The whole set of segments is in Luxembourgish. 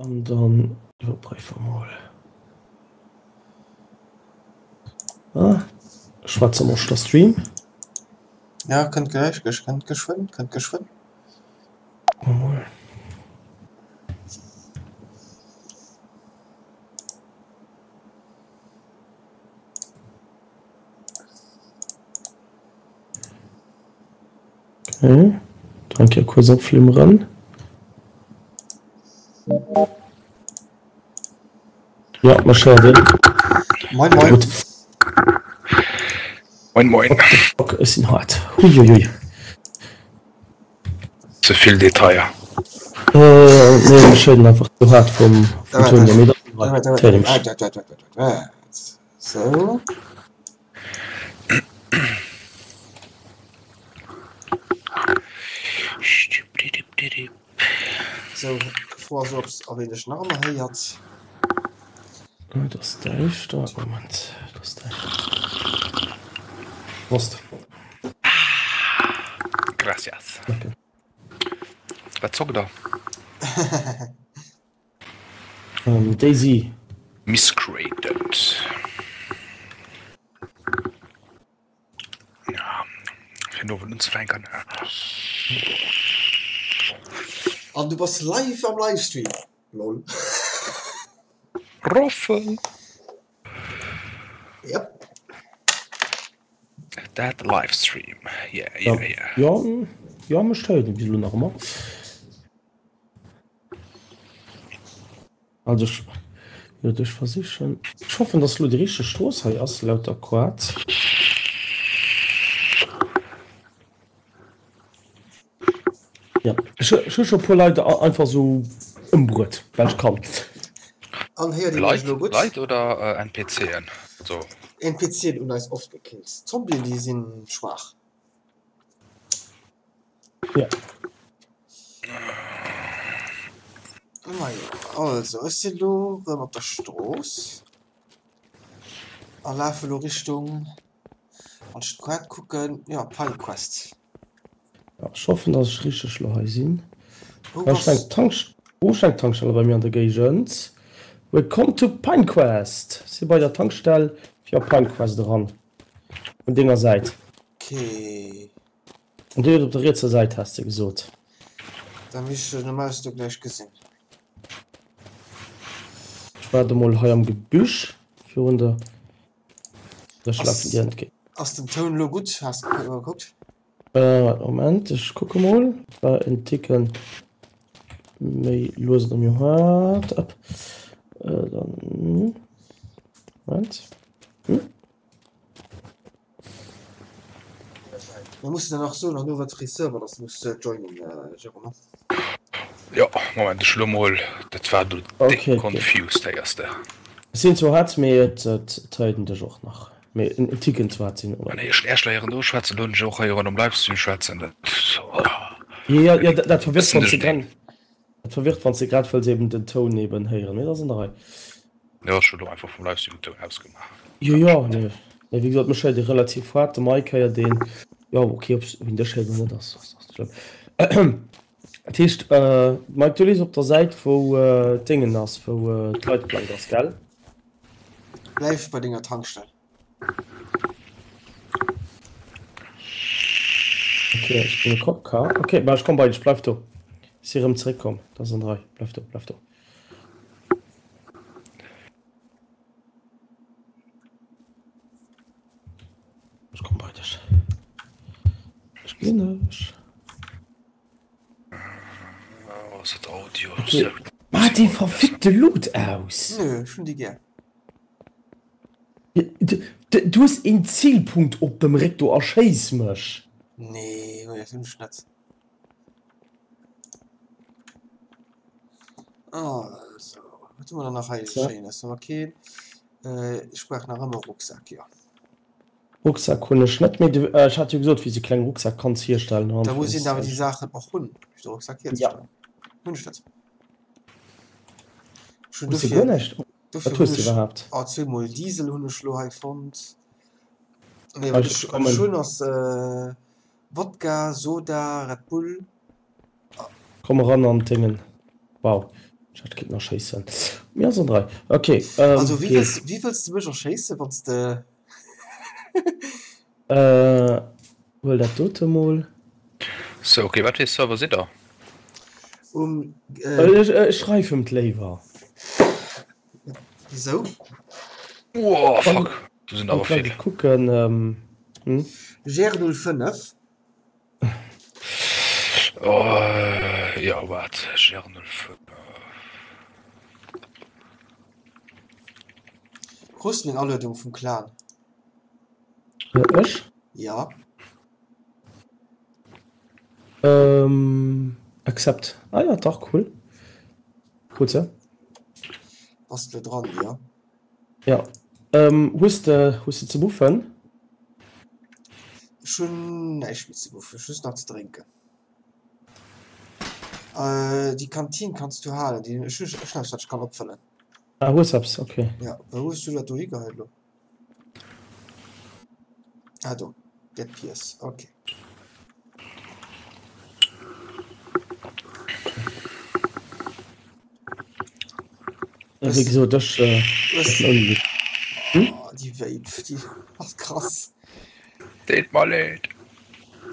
An dann iwwerpréife mer mol. Ah, schwätze mer der Stream. Ja, kënnt gläich, kënnt geschwënn, kënnt geschwënn. Mol. Okay. Dann hier kurz opflimmern. Ja, mal schauen. Moin, moin. Gut. Moin, moin. What the fuck ist denn hart? Huiuiui. Ze vill Detailler. Äh, nee, ech héieren einfach zu hart vum, vum Toun hier. Mee da- So. So, d'Fro ass ob ob een dech nach ëmmer héiert. Et ass däischter. Moment, et ass däischter. Prost. Gracias. Wat zockt der? DayZ. Miscreated. Ja, fir den Owend unzefänken. An du bass live am Livestream. Lol. Roffel. Yep. Dat Livestream. Yeah, yeah, yeah. Ja, ja, mech héiert een bis elo nach ëmmer. Also ech, jo, ech versichen, ech hoffen, dass elo déi richteg Strooss hei ass, laut der Quad. Ja, ech hu scho e puer Leit einfach esou ëmbruet, well ech kann. An héiert Dir mech elo gutt? Leit oder NPCen? Also. NPCen hunn eis oft gekillt. D'Zombien, déi sinn schwaach. Ja. Majo, also ech sinn elo rëm op der Strooss a lafe elo Richtung, wann ech d'Quad kucken, jo Pinequest. Ja, ech hoffen, dass ech richteg elo hei sinn. Wou bass? Eng Tank, wou ass eng Tankstelle bei mir an der Géigend? Welcome to Pinequest! Si bei der Tankstell fir a Pinequest eran. Vun denger Säit. Okay. An déi huet op der rietser Säit, has de gesot. Da misst ech den Maus do gläich gesinn. Ech waarde mol hei am Gebüsch virun der. Ech lafen dir entgéint. Ass den Toun lo gutt? Has de gekuckt? Äh, Moment, ech kucke mol. Et war en Ticken méi lues oder méi haart. Up. Äh, dann. Moment. Hm? Mir mussen dann nach soen, no wat fir ee Server dass du muss joinen, Jérôme. Jo, Moment, ech lo mol, dat war do déck confused, héiers de. Ech sinn zwar haart, mee et héiert een dech och nach. Mee en Ticken ze haart sinn. Ah nee, ech hunn Äerch leieren do schwätzen, lo hunn ech och héieren um Livestream schwätzen, dat. Jo, jo, dat verwirrt, wann s de grad, dat verwirrt, wann s de grad wëlls eben den Toun eben héieren. Mee dat ass an der Rei. Jo, ech hunn lo einfach vum Livestream den Toun ausgemaach. Jo, jo, nee, mee wéi gesot, mech héiert ee relativ haart, de Mike héiert een, jo, ok, ob een dech héiert oder net, ass net schlëmm. Dat heescht, Mike, du lees op der Säit, wou d'Déngen ass, wou d'Leitplank ass, gell? Bleiw bei denger Tankstell. Ok, ech bin e Cop Car. Ok, bah, ech komm bei dech, bleif do. Ech si rëm zeréckkomm, dat ass an der Rei. Bleif do, bleif do. Ech komm bei dech. Ech ginn ech. Okay. Maach déi verfickte Luut aus! Nö, ech hunn déi gär. Du hues een Zielpunkt op dem Réck do a schéiss mech! Nee, dat hunn ech net. Also, wat hu mer dann nach hei Schéines? Hu mer keen. Ech brauch nach ëmmer Rucksak, jo. Rucksak hunn ech net, mee ech hat jo gesot, wéi s de kleng Rucksak kanns hierstellen. Da muss een awer déi Saachen och hunn, fir de Rucksak hierzestellen. Hunn ech net. Ech hunn Hues de guer dofir, näischt? Wat dofir hues hunn de ech, iwwerhaapt? oh, zweemol Diesel hunn ech lo hei fonnt. Nee, wat Ech ech, wat ech kommen. hunn ass Wodka, Soda, Red Bull. Komm eran an d'Déngen. Wow. Ech hätt kéinten erschéissen. Mee ass an der Rei. Ok, Also wéi wëlls, wéi wëlls de mech erschéissen, wann s de. Huel dat dote mol. Sou, ok, wat fir ee Server sidd der? Um. Ech schreif em d'léiwer. Wisou? Woah, fuck, do sinn awer vill. Kucken, hm? GR05. Oh, jo, waart, GR05. Krus de meng Aluedung vum Clan? Ech? Ja. Ähm, accept. Ah ja, dach, cool. Krut se. Bass de dran, jo? Ja. Ähm, hues de, hues de ze buffen? Ech hunn näischt méi ze buffen, just nach ze drénken. Äh, déi Kantin kanns du halen, déi, ech hu, ech hunn eppes wat ech kann opfëllen. Ah, hues eppes, okay. Ja, wou hues du dat do higeheit elo? Ah do, get Pièce, okay. Wéi gesot, ech ouni. Hm? Oh, déi Vape, déi ass krass. Deet mer leed.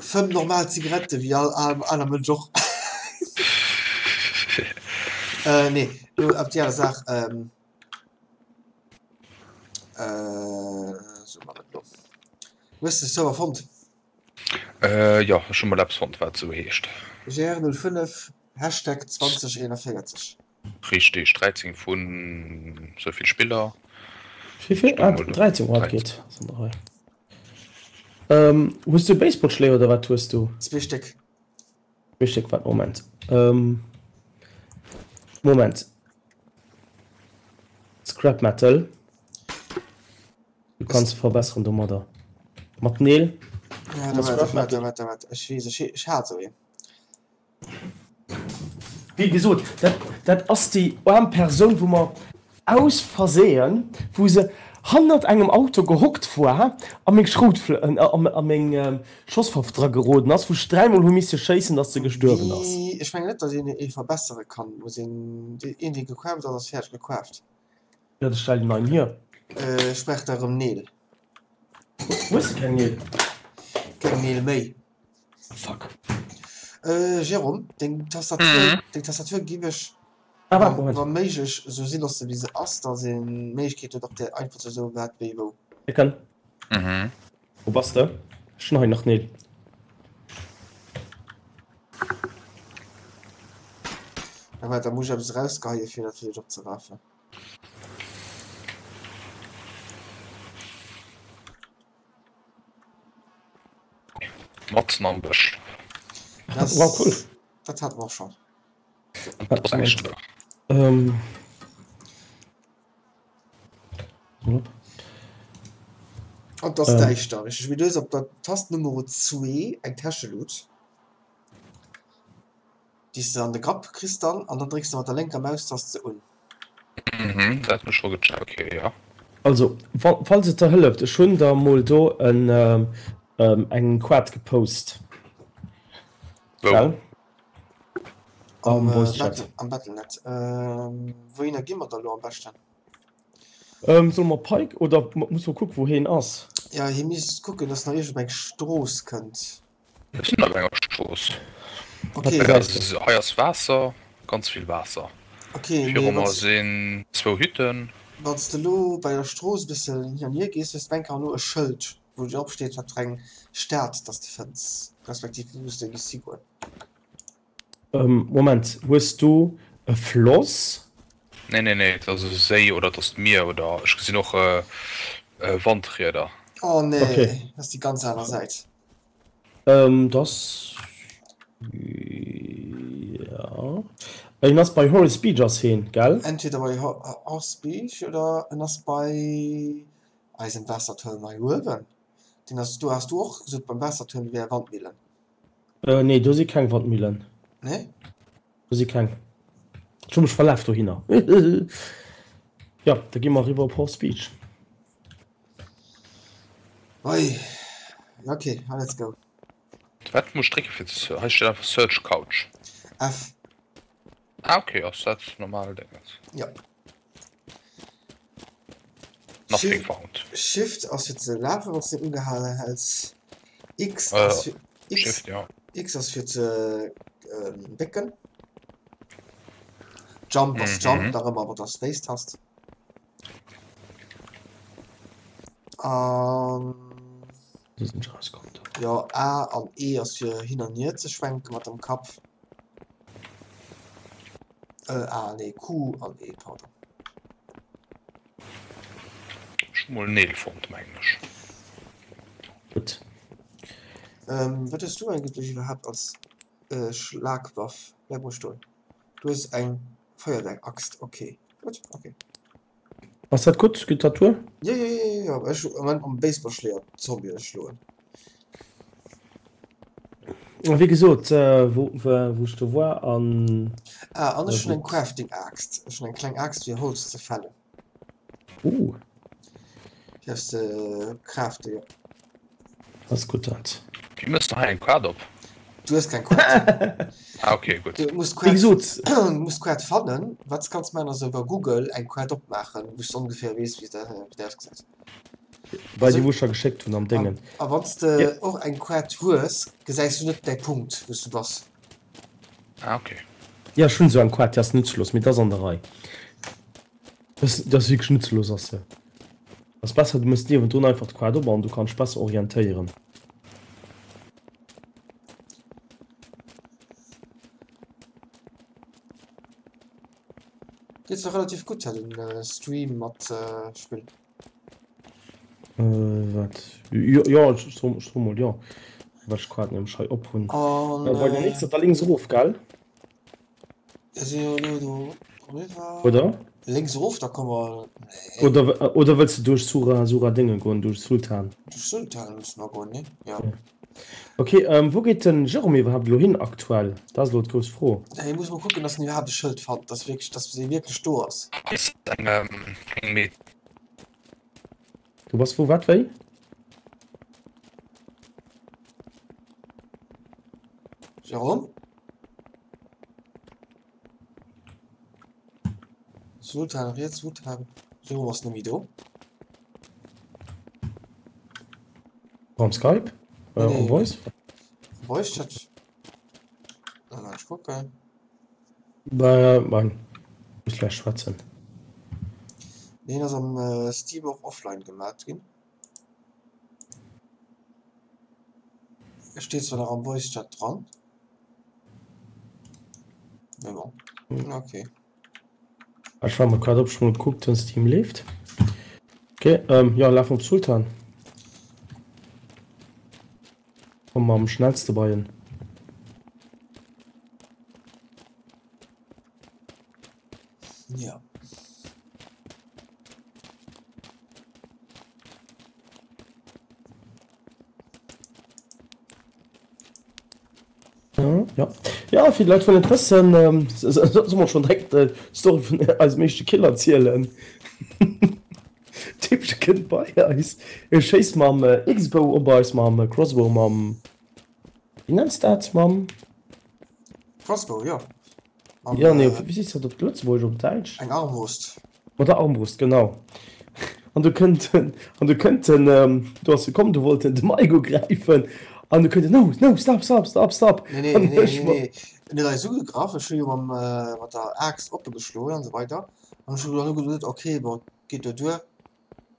Fëmm normal Zigarette wéi all aner Mënsch och. Äh, nee, do op déi aner Saach. Ähm, äh, so mar et lo. Hues de Server fonnt? Äh, jo, ech hu mol eppes fonnt, wat esou heescht. GR05 Hashtag 2041. Richteg, 13 vun souvill Spiller. Wéivill? Ah, 13, oh, dat geet. Ass an der Rei. Ähm, hues du Baseballschléier oder wat hues du? Zwee Stéck. Zwee Stéck, wat? Moment. Ähm, Moment. Scrap Metal. Du kanns se verbesseren domadder. Mat Neel. Ja, da warte, warte, warte, warte. Ech weess, ech, ech hat esou een. Wéi gesot, dat, dat ass déi aarm Persoun, wou mer aus Versehen, wou se hannert engem Auto gehockt war a meng Schroutfl a meng Schosswaff dra geroden ass, wou ech dräimol hu misse schéissen, dass se gestuerwen ass. Wéi, ech mengen net, dass een ee verbessere kann. Muss een, een dee gequaft ass, ass fäerdeg gequaft. Jo, da stell een neien hier. Ech brauch da erëm Neel. Hues de keng Neel? Keng Neel méi. Fuck. Äh, Jérôme, deng Tastatur, mhm. deng Tastatur giff ech ah, wart, Moment. wa méiglech esou si loosse wéi se ass, dass een d'Méiglechkeet huet op der einfach ze soen wat wéi wou. Decken. Mhm. Wou bass de? Ech hunn hei nach Neel. Ja, waart, da muss ech eppes erausgeheie fir dat fir dech opzerafen. Matzen am Bësch. Das, Wow, cool. Dat haten wir och schon. Dat ass echt. Ähm. Hopp. An das ähm. däischter. Richtig. Wie du op der Tast Nummer 2 eng Täschelut. Déi s de an de Grapp kriss dann an dann drécks de mat der lénker Maustast se un. Mhm, dat hunn ech scho gecheckt, ok, jo. Also, falls et der hëlleft, ech hunn der mol do en eng Quad gepost. Wou? Gell? Am Voice Chat. Am Battlenet. Wouhinner gi mer da lo am beschten? Solle mer Pike oder muss mer kucken wou heen ass? Ja, hie misst kucken, dass nach iergend op eng Strooss kënnt. Ech sinn op enger Strooss. Okay. Hei ass Waasser, ganz vill Waasser. Okay, Viru mer sinn zwou Hütten. Wann s de elo bei der Strooss e bëssen hin an hier gees, hues de eng Kéier elo e Schëld, wou drop steet, wat fir eng Stad dass de fënns, respektiv wou s de giffs higoen. Moment, hues du e Floss? Nee, nee, nee, et ass e Séi oder et ass d'Mier oder ech gesinn och Wandrieder. Oh nee, dat ass déi ganz aner Säit. Ähm, das. Ja. En ass bei Horace Beach ass heen, gell? Entweder bei Horace Beach oder en ass bei eisem Waassertuerm hei uewen. Deen ass, do has du och gesot beim Waassertuerm wär Wandmillen. Äh, nee, do si keng Wandmillen. Nee? Do si keng. Ech hu mech verlaf dohinner. Ja, da gi mer eriwwer op Horse Beach. Oi. Ok, let's go. Wat muss ech drécke fir ze Hei steet einfach Search Couch. F. Ah okay, ass dat normal Dingens? Ja. Nothing Shift, found. Shift ass fir ze lafen, wann s de ugehalen häls. X Äh, ass fir X, Shift, ja. X ass fir ze ähm, bécken. Jump ass Jump, Mhm. nach ëmmer mat der Space-Tast. An Do sinn ech rauskomm do. jo, A an E ass fir hin an hier ze schwenke mat dem Kapp. Äh, A, nee, Q an E, pardon. Ech hu mol Neel fonnt, mengen ech. Gutt. Ähm, wat hues du eigentlech iwwerhaapt als äh, Schlagwaff? Bleib mol stoen. Du hues eng Feuerwerk-Axt, okay. Gutt, okay. Ass dat gutt? Geet dat duer? Jo, jo, jo, jo, jo. Ech hu am Moment mam Baseballschléier Zombien geschloen. A wéi gesot, wou wou ech do war an. Ah, an ech hunn eng Crafting-Aaxt. Ech hunn eng kleng Aaxt fir Holz ze fällen. Uh. Fir eppes ze craften, jo. Ass gutt dat. Wéi mëss de hei eng Quad op? Du hues keng Quad. Ah okay, gutt. Du muss Wéi Quad, gesot. du muss Quad fannen. Wat s kanns maachen ass iwwer Google eng Quad opmaachen, wou s de ongeféier weess wéi dat wéi dat ausgesäit. Bei Also déi wou ech der geschéckt hunn am an Déngen. a wann s Ja. de och eng Quad hues, gesäis du net däi Punkt wou s du bass. Ah okay. Ja ech hunn esou eng Quad, déi ass nutzlos, mee dat ass an der Rei. Dat ass wierklech nutzlos ass se. Ass besser du mëss niewendrun einfach d'Quad op an du kanns dech besser orientéieren. Geet zwar relativ gutt hei den Stream mat Spill. Wat? Jo jo ech soe ech soe mol jo, well ech d'Quad nämlech hei op hunn. An Bei der nächster da lénks erof, gell? Mir si jo elo do eriwwer. Oder? Lénks erof, da komme mer. Nee. Oder, oder wëlls de duerch Sura, Sura Dénge goen, duerch Sultan? Duerch Sultan musse mer goen, nee? Ja. Ok, wou geet den Jérôme iwwerhaapt elo hin aktuell? Dat ass elo d'grouss Fro. Hie muss mol kucken, dass en iwwerhaapt e Schëld fannt, dass wierklech, dass e wierklech do ass. Ass eng, eng Med. Du bass wou, wat, wéi? Jérôme? Sultan riets, Sultan. Jérôme ass net méi do. Am Skype? Nee, Äh, am nee. Voice? Voice Chat. Moment, ech kucken. Bei, bei, muss gleich schwätzen. Nee, en ass am äh, Steam och offline gemat ginn. E steet zwar nach am Voice Chat dran. Mais bon. Okay. Ech war mol grad op, ech mol gekuckt, den Steam leeft. Okay, ähm, ja, laf op Sultan. Komm am schnellste bei en. Ja. Ja, ja fir d'Leit vun Interessen ähm, soll mer schon direkt äh, d'Story vun eisem éischte Kill erzielen. Typche kënnt bei eis, e schéisst mam äh, X-Bow op eis, mam äh, Crossbow, mam wéi nenns dat mam Crossbow, jo. Mam, Ja, nee, äh, wéi sees dat op Lëtzebuergesch, op Däitsch? Eng Armbrust. Mat der Armbrust, genau. An du kënnt en, an du kënnt en, do ass e komm, du wollt en de Mike ugräifen, an du kënnt en, No, no, stop, stop, stop, stop! Nee, nee, An nee, ech nee, mat. nee. En huet eis ugegraff, ech hu jo mam, mat der Aaxt oppe geschloen an esou weider. An ech hu dann geduet, okay, bon, geet jo duer,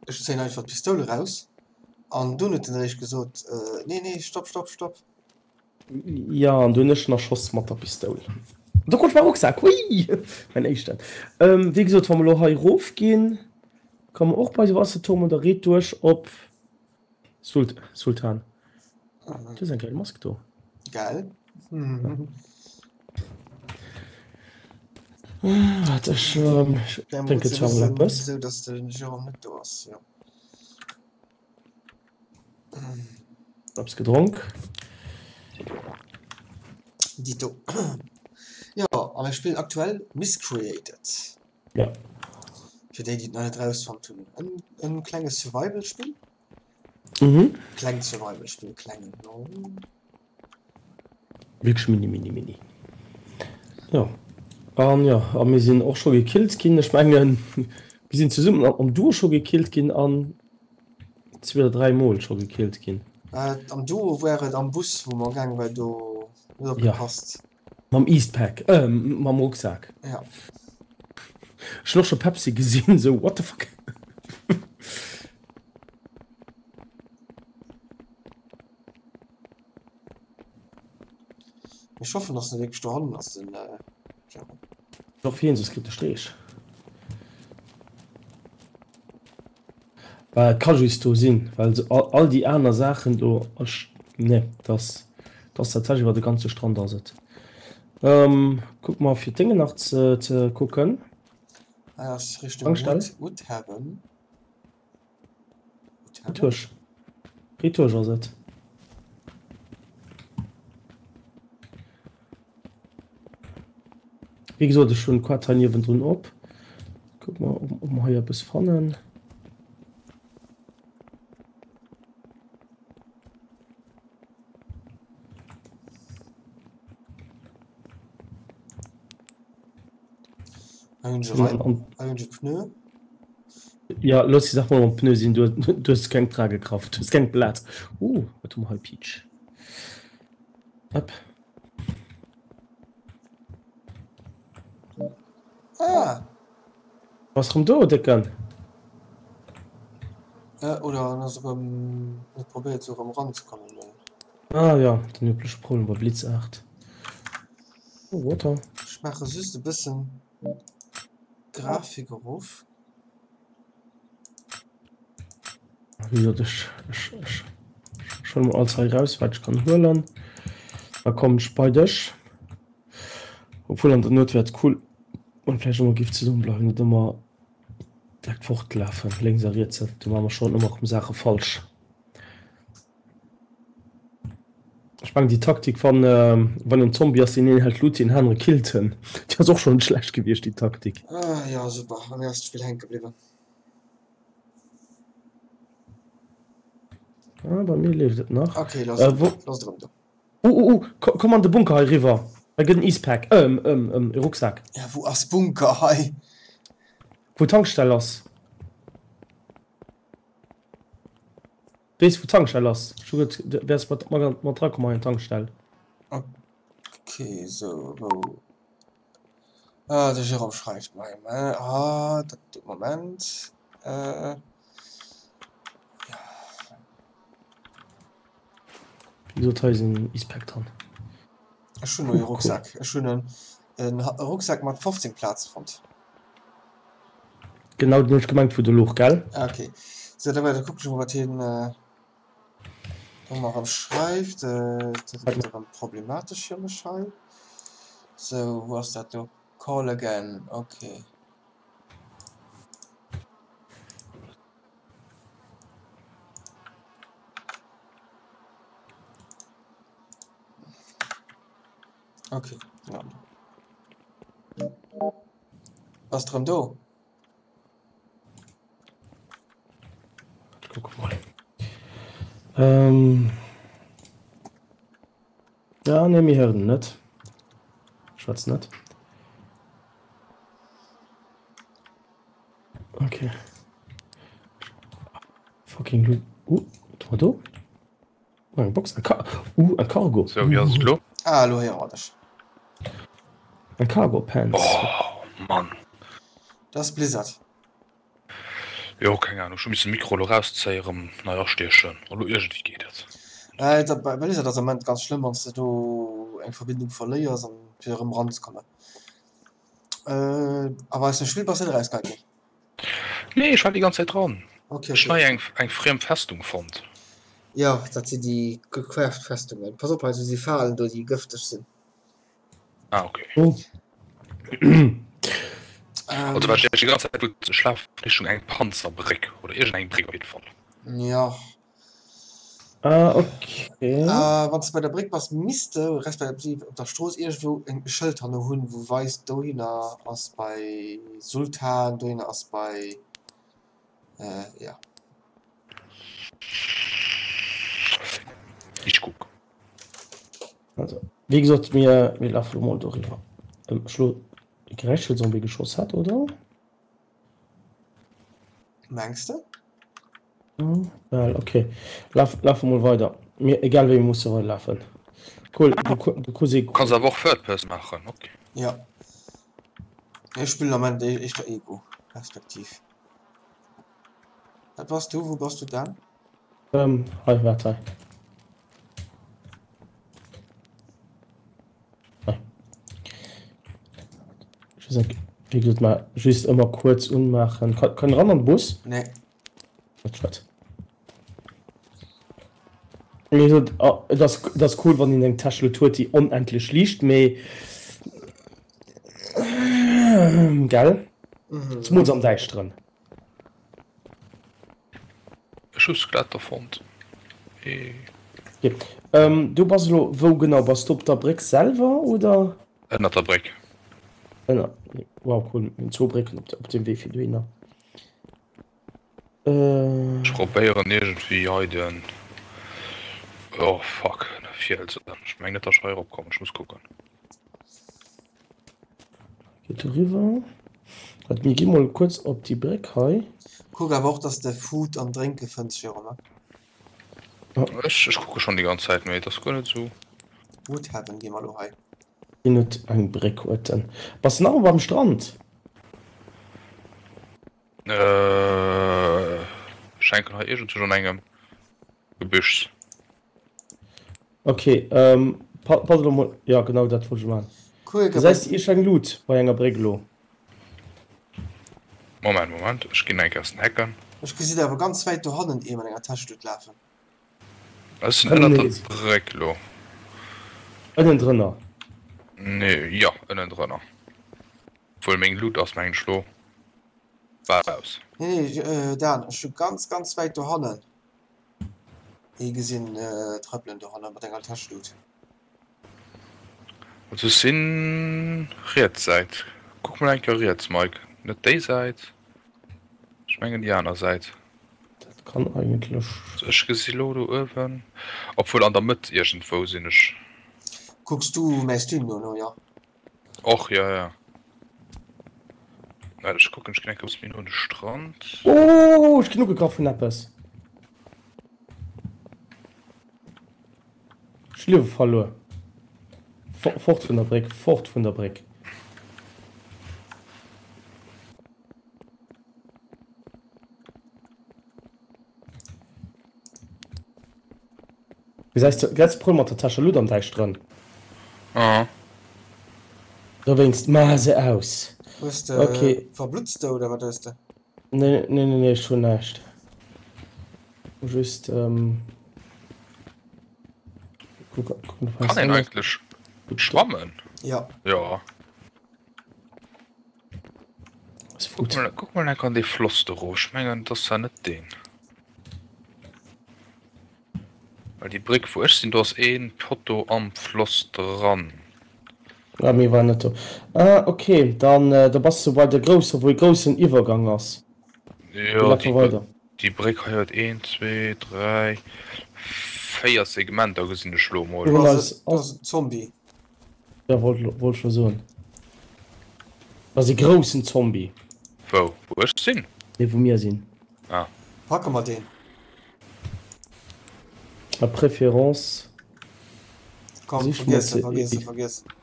ech zéien einfach d'Pistoul eraus. An dunn huet en eréischt gesot, Nee, nee, stopp, stopp, stopp. Jo, an du hunn ech en erschoss mat der Pistoul. Do krut ech mäi Rucksak, hui! Mäin éischten. Wéi gesot, wa mer elo hei erof ginn, komme mer och bei de Wasserturm an der Reet duerch op Sult Sultan. Du hues eng gäil Mask do. Gell? Waart, ech drénken zwar mol eppes. Esou, datt de Jérôme net do ass, jo. Eppes gedronk. Dito. Jo, a mir spillen aktuell Miscreated. Ja. Fir déi, déi et nach net rausfonnt hunn, en, en klenge Survival-Spill. Mhm. Klengt Survival-Spill, klengen, no. Wierklech mini, mini, mini. Jo. An jo, a mir sinn och scho gekillt ginn. Ech mengen, mir sinn zesummen am Duo scho gekillt ginn an zwee oder 3 Mol scho gekillt ginn. Am Duo war et am Bus, wou mer gaange war, do net opgepasst. Mam Eastpak, äh, mam Rucksak. Ja. Ech hunn och scho Pepsi gesinn, sou what the fuck. Ech hoffen, dass en wierklech dohannen ass, den Jérôme. Och fir hien, soss kritt e Streech. Well et ka just do sinn, well all déi aner Saachen do, ech, nee, dass, dass tatsächlech iwwer de ganze Strand ass et. Kuck mer fir d'Déngen nach ze, ze kucken. Hei ass Richtung Tankstell. Woodhaven. Retoursch. Retoursch ass et. Wéi gesot, ech hunn d'Quad hei niewendrun op. Kucke mer, ob mer hei eppes fannen. Hei hunn ech e Rei- hei hunn ech e Pneu. Ja, looss déi Saach mol mam Pneu sinn. Du, du hues keng Tragekraft, du hues keng Plaz. Uh, wat hu mer hei? Peach. Up. Ah! Bass rëm do, Décken? Äh, oder en ass erëm, huet probéiert sou erëm eranzekommen, mee. Ah ja, den übleche Problem bei Blitzart. Oh, Water. Ech maache just e bëssen Grafik erof. Wéi gesot, ech, ech, ech, ech huele mol alles hei raus, wat ech kann huelen. Da kommen ech bei dech. Obwuel an der Nuet wär et cool, wann vläicht ëmmer giff zesumme bleiwen, net ëmmer direkt fortlafen, lénks a riets, do maache mer schonn ëmmer erëm Saache falsch. Ech mengen déi Taktik wann wann en Zombie ass, deen een hält Loot, deen anere killt en, déi ass och schonn net schlecht gewiescht déi Taktik. Ah jo, super, bei mir ass d'Spill hänke bliwwen. Ah, bei mir leeft et nach. Okay, lass äh, wo... lass erëm do. Uh, uh, uh, komm an de Bunker hei riwwer. Hei gëtt en Icepack, ähm, ähm, ähm, e Rucksak. Ja, wou ass Bunker hei? Wou d'Tankstell ass. Weess wou d'Tankstell ass? Ech hu gehört, du wärs mat, mat, mat drakomm hei an d'Tankstell. Okay, sou, wou. Ah, de Jérôme schreift mer emol. Ah, dat, Moment. Äh, ja. Wéi gesot, hei ass en Icepack dran. Ech hunn e Rucksak. Ech hunn en, en Rucksak mat 15 Plaze fonnt. Genau den hunn ech gemengt wou de louch, gell? Ah ok. Sou da da kucken ech mol wat hien do mer erëm schreift. Dat gëtt erëm problematesch fir mech hei. Sou wou ass dat do? Call again, ok. Ok, ja. Bass de rëm do? Ech kucke mol. Ähm. Ja, nee, mir héieren en net. Schwätzt net. Okay. Fucking Lu. Uh, wat war do? Oh, eng Box, eng Ka uh, eng Cargo. Sou, wéi ass et elo? Ah, elo héiere mer dech. Eng Cargo Pants. Oh, Mann. Dat ass Blizzard. Jo, keng Ahnung, ech hu missen de Mikro elo rauszéien, erëm nei astiechen. Elo iergendwéi geet et. Äh, dat bei Blizzard ass am Moment ganz schlëmm, wann s de do eng Verbindung verléiers an fir erëm eranzekommen. Äh, awer aus dem Spill bass net erausgeheit ginn? Nee, ech war déi ganz Zäit dran. Okay, Ech okay. hei eng, eng friem Festung fonnt. Jo, dat sinn déi gecraft Festungen. Pass op, hei si Falen do, déi gëfteg sinn. Ah, okay. Oh. Also wat ech déi ganz Zäit wollt, ech laf Richtung eng Panzerbréck oder iergendeng Bréck op jidde Fall. Ja. Ah, okay. Äh, wann s de bei der Bréck bass, misst de, respektiv op der Strooss iergendwou e Schëld hanne hunn, wou weist, dohinner ass bei Sultan, dohinner ass bei, äh, ja. Ich kuck. Also, wéi gesot, mir, mir lafe lo mol doriwwer. Ähm, ech lo. Geräischelzombie geschoss hat, oder? Mengs de? Well, okay. Laf, lafe mol weider. Mir, egal wéi, mir musse weider lafen. Cool, du, du kriss ee. Kanns awer och Third Person maachen, okay. Ja. Ech spillen am Moment éischter Ego Perspektiv. Wat bass du? Wou bass du Dan? Ähm, hei, waart hei. Wéi gesot, mä just ëmmer kuerz unmaachen. Kann, kann ran an de Bus? Nee. Dat schued. Wéi gesot, et ass, et ass cool, wann een eng Täschluut huet, déi onendlech liicht, mee gell? Zemools am Däischteren. Ech hu Skeletter fonnt. Eeh. Du bass elo wou genau? Bass du op der Bréck selwer oder? Ënnert der Bréck. Ënner, wow cool, mir hunn zwou Brécken op dem Wee fir dohinner. Ech probéieren iergendwéi hei den, oh fuck, Fielsen, ech mengen net dat ech hei erop kommen, ech muss kucken. Geet doriwwer. Wat, mir gi mol kuerz op déi Bréck hei. Kuck awer och dass de Food an Drénke fënns Jérôme. Ech ech kucke schonn déi ganz Zäit, mee et ass guer net esou. Woodhaven gi mer elo hei. Sinn et eng Bréck huet en. Bass de nach ëmmer beim Strand? Ech hänken hei iergendzwousch an engem Gebüschs. Ok, pass elo mol, jo genau dat wollt ech maachen. Cool, Gesäis de iergend eng Luut bei enger Bréck elo? Moment, Moment, ech ginn eng Kéier aus den Hecken. Ech gesinn awer ganz wäit dohannen ee mat enger Täschluut lafen. Ech sinn ënnert der Bréck elo. Ënnendrënner? Nee, jo, ënnendrënner. Obwuel meng Luut ass mengen ech elo bal aus. Nee, nee, Dan, ech hu ganz, ganz wäit dohannen Ee gesinn trëppelen doranner mat enger Täschlut. Also ech sinn riets Säit. Kuck mol eng Kéier riets Mike, net déi Säit, ech mengen déi aner Säit. Dat kann eigentlech. Also ech gesi lo do uewen, obwuel an der Mëtt iergendwou sinn ech. Kucks du mäi Stream dono, jo? Och jo, jo. Waart ech kucken, ech ginn eng Kéier e bësse méi no un de Strand. Oh, ech ginn ugegraff vun eppes. Ech hu Liewe verluer. Fort vun der Bréck, fort vun der Bréck. Gesäis de gesäis de Problem mat der Täsche Luut am Däischteren? Ah. Dowéinst maach se aus. Hues de Okay. verblutts de oder wat hues de? Nee nee nee nee ech hunn näischt. Just ähm kuck kuck Kann een eigentlech schwammen? Ja. Jo. Guck mol, guck mol enk an dee Floss do erof. Ech mengen, et ass zwar net deen. Well déi Bréck wou ech sinn, do ass ee Potto am Floss dran. Ah, mir waren net do. Ah, okay, dann da bass du bei der grousser, wou e groussen Iwwergang ass. Jo, déi, déi Bréck hei huet 1, 2, 3, 4 Segmenter gesinn ech lo mol. Do ass en Zombie. Ja, wollt wollt ech lo soen. Dat ass e groussen Zombie. Wou? Wou ech sinn? Nee, wou mir sinn. Ah. Packe mer deen. A préférence. Komm, vergiess en, vergiess en, vergiess en.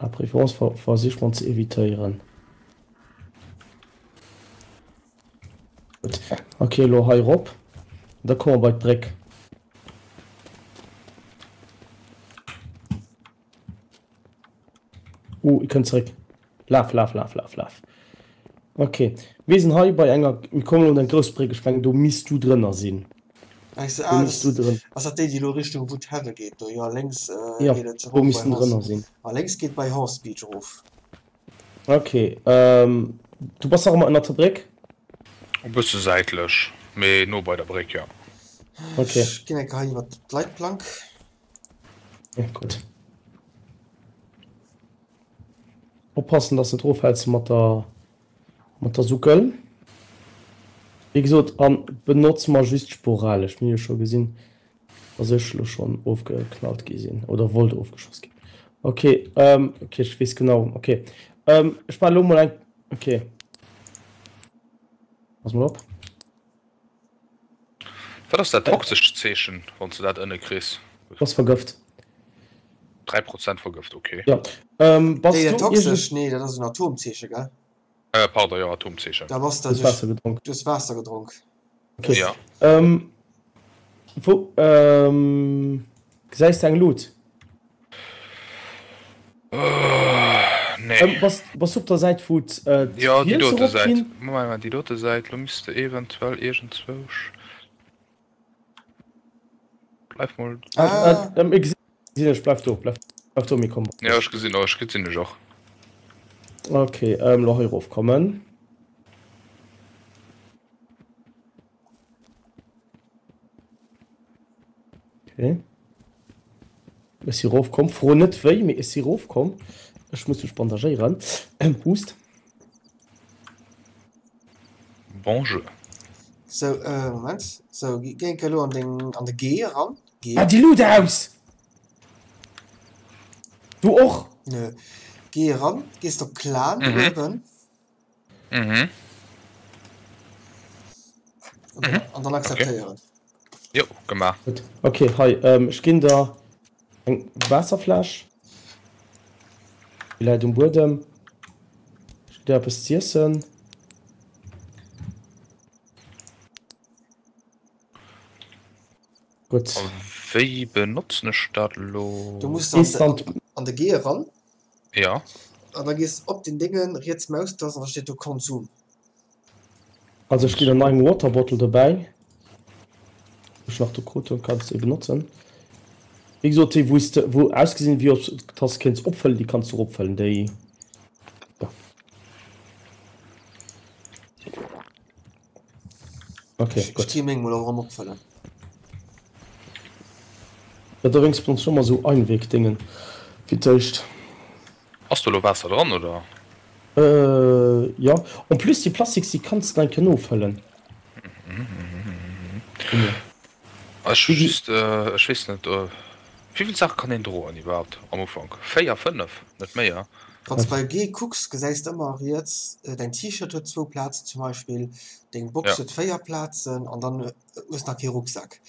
A préférence versicht man ze evitéieren. Gutt, ok, elo hei erop, da komme mer bei d'Bréck. Uh, e kënnt zeréck. Laf, laf, laf, laf, laf. Ok, mir sinn hei bei enger, mir kommen elo un eng grouss Bréck. Ech mengen, do misst du drënner sinn. Ech se, Do ah, misst du drën. Ass dat déi, déi elo Richtung Woodhaven geet do? Jo, lénks Jo, geet et do erof misst bei en Horse, drënner sinn. a lénks geet bei Horse Beach erof. Ok, du bass nach ëmmer ënnert der Bréck? E bësse säitlech, mee no bei der Bréck, jo. Ok. Ech ginn eng Kéier hei iwwert d'Leitplank. Ja, gutt. Oppassen, dass net roffäls mat der mat der Suckel. Wéi gesot, an benotz mer just sporalesch. Mir hu jo scho gesinn, dass ech lo schonn ofgeknallt gi sinn oder wollt ofgeschoss ginn. Ok, ok, ech weess genau, ok. Ech maachen elo mol eng, ok. Pass mol op. Wat ass dat toxescht Zeechen, wann s de dat ënne kriss? Bass vergëft. 3 Prozent vergëft, ok. Jo. Bass du toxesch? Nee, dat ass en Atomzeeche, gell? Pardon, jo, Atomzeechen. Da bass de duerch Waasser gedronk. Du hues Waasser gedronk. Ok. Ja. Wou gesäis de eng Lut? Nee. Bass du op der Säit wou d'Fielse Jo, déi dote Säit. Moment mal, déi dote Säit, lo misst de eventuell iergendzwousch. Bleif mol. Ah. Ech gesinn dech, bleif do, bleif do, mir kommen. Jo, ech gesinn och, ech gesinn dech och. Ok, lo hei erof kommen. Okay. Ech si rof komm. Fro net wéi, mee ech si rof komm. Ech muss mech bandagéieren. Hust. Bonjour. Sou, äh, Moment. Sou, géi enke elo an deng, an de G eran. G. Ah, déi Lut aus! Du och? Nö. G eran, gees op Clan mhm. uewen. Mhm. Mhm. An dann akzeptéieren. Okay. Jo, gemaach. Gutt. Okay, hei, ähm, ech ginn der eng Waasserfläsch. Déi läit um Buedem. Ech ginn der eppes z'iessen. Gutt. A wéi benotzen ech dat elo? Du muss dann an de G eran. Ja. An da gees op den Déngen, riets Maustast an da steet do Konsum. Also ech ginn der nach eng Water Bottle dobäi. Ech nach do krut hunn, kanns de benotzen. Wéi gesot, déi wou s de, wou ausgesinn wéi ob s de kéints opfëllen, déi kanns du och opfëllen, déi ja. Ok, Ech gutt. gi meng mol och erëm opfëllen. Jo, dowéinst benotze ech ëmmer esou Einwegdingen fir d'éischt. Ass do elo Waasser dran, oder? Jo, en plus déi Plastiks déi kanns de eng Kéier nofëllen. Ech hu just, ech weess net, wéivill Saache kann een droen iwwerhaapt am Ufank? 4, 5, net méi, he? Wann s de bei G kucks, gesäis de ëmmer riets, däin T-Shirt huet zwou Plazen zum Beispill, deng Box huet 4 Plazen an dann hues nach kee Rucksak.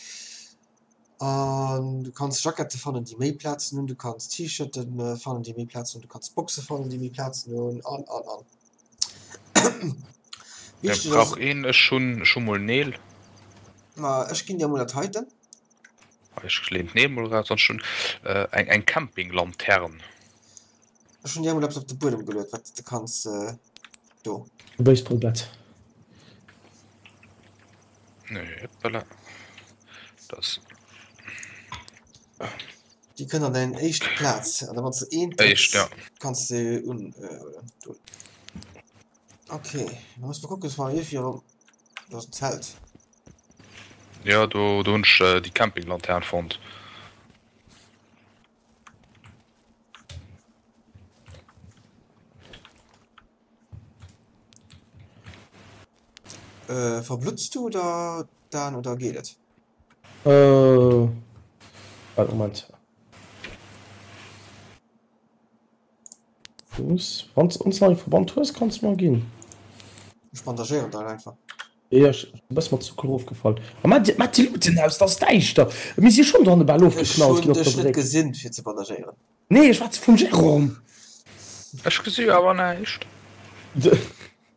An du kanns Jackette fannen, déi méi Plazen hunn, du kanns T-Shirte fannen, déi méi Plazen hunn, du kanns Boxe fannen, déi méi Plazen hunn an, an, an. Wichteg ass. Brauch een, ech hunn, ech hu mol Neel. Ma ech ginn dir mol dat heiten. Ech leen d'Neel mol eraus, sonst hunn eng eng Campinglantern. Ech hunn dir emol eppes op de Buedem geluet, wat de kanns do. E Baseballbat. Nee, hoppala. Das. Déi kënnt an däin éischt Plaz an da wann s de eent Éischt, drécks, ja. kanns de un do. Okay, da muss mer kucken, dass mer iergendwéi erëm. Do ass en Zelt. Ja, do, do hunn ech déi Campinglantern fonnt. Äh, verblutts du oder Dan oder geet et? Äh, wart, Moment. Fuuss, wann s ons nach e Verband hues, kanns mer ginn. Ech bandagéieren dei einfach. Jo, ech e bësse mat Zucker erofgefall. A mat mat déi Luuten aus, et ass däischter. Mir si schonn dohanne bal Ech ofgeknallt hunn ginn op der dech net Bréck. gesinn fir ze bandagéieren. Nee, ech schwätze vum Jérôme. Ech gesi awer näischt.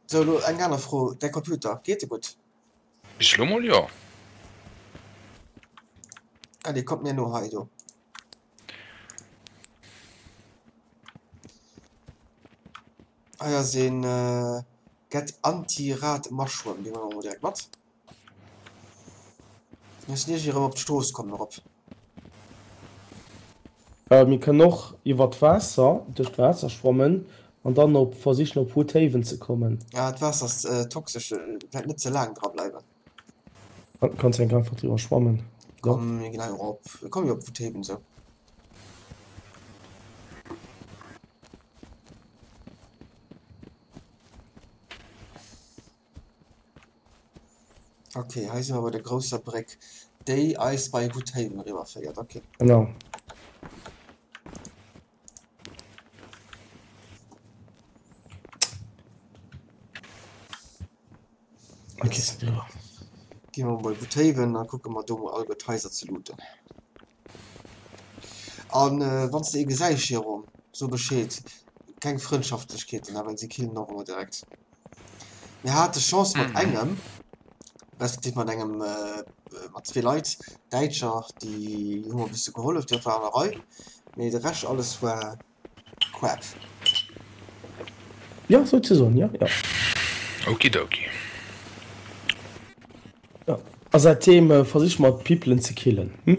Sou, elo eng aner Fro, Däi Computer, geet e gutt? Bis elo mol jo. Allez, kommt mir no hei do. Hei ass een Get Anti-Rat Mushroom, dee huele mer mol direkt mat. Mir mussen iergendwéi erëm op d'Strooss kommen erop. Mir kënnen och iwwer d'Waasser, duerch d'Waasser schwammen an dann op versichen op Woodhaven ze kommen. Ja, d'Waasser ass toxesch, vläit net ze laang dra bleiwen. Kanns enk einfach driwwer schwammen. Komm, mir ginn hei erop. Mir komme jo op Woodhaven sou. Okay, hei si mer bei der grousser Bréck, déi eis bei Woodhaven eriwwerféiert. Okay. Genau. Okay, sinn driwwer. Gi mer mol Woodhaven a kucke mer do mol alleguer d'Haiser ze looten. An wann s de ee gesäis, Jérôme, so Bescheed. Keng Frëndschaftlechkeeten, well si killen och ëmmer direkt. Mir hate Chance mat engem, respektiv mat engem, mat zwee Leit, Däitscher, déi hu mer e bësse gehollef, dat war an der Rei, mee de Rescht alles war crap. Jo, souzesoen, jo, jo. Okidoki. Jo, a säitdeem versiche mer d'Peoplen ze killen, hm?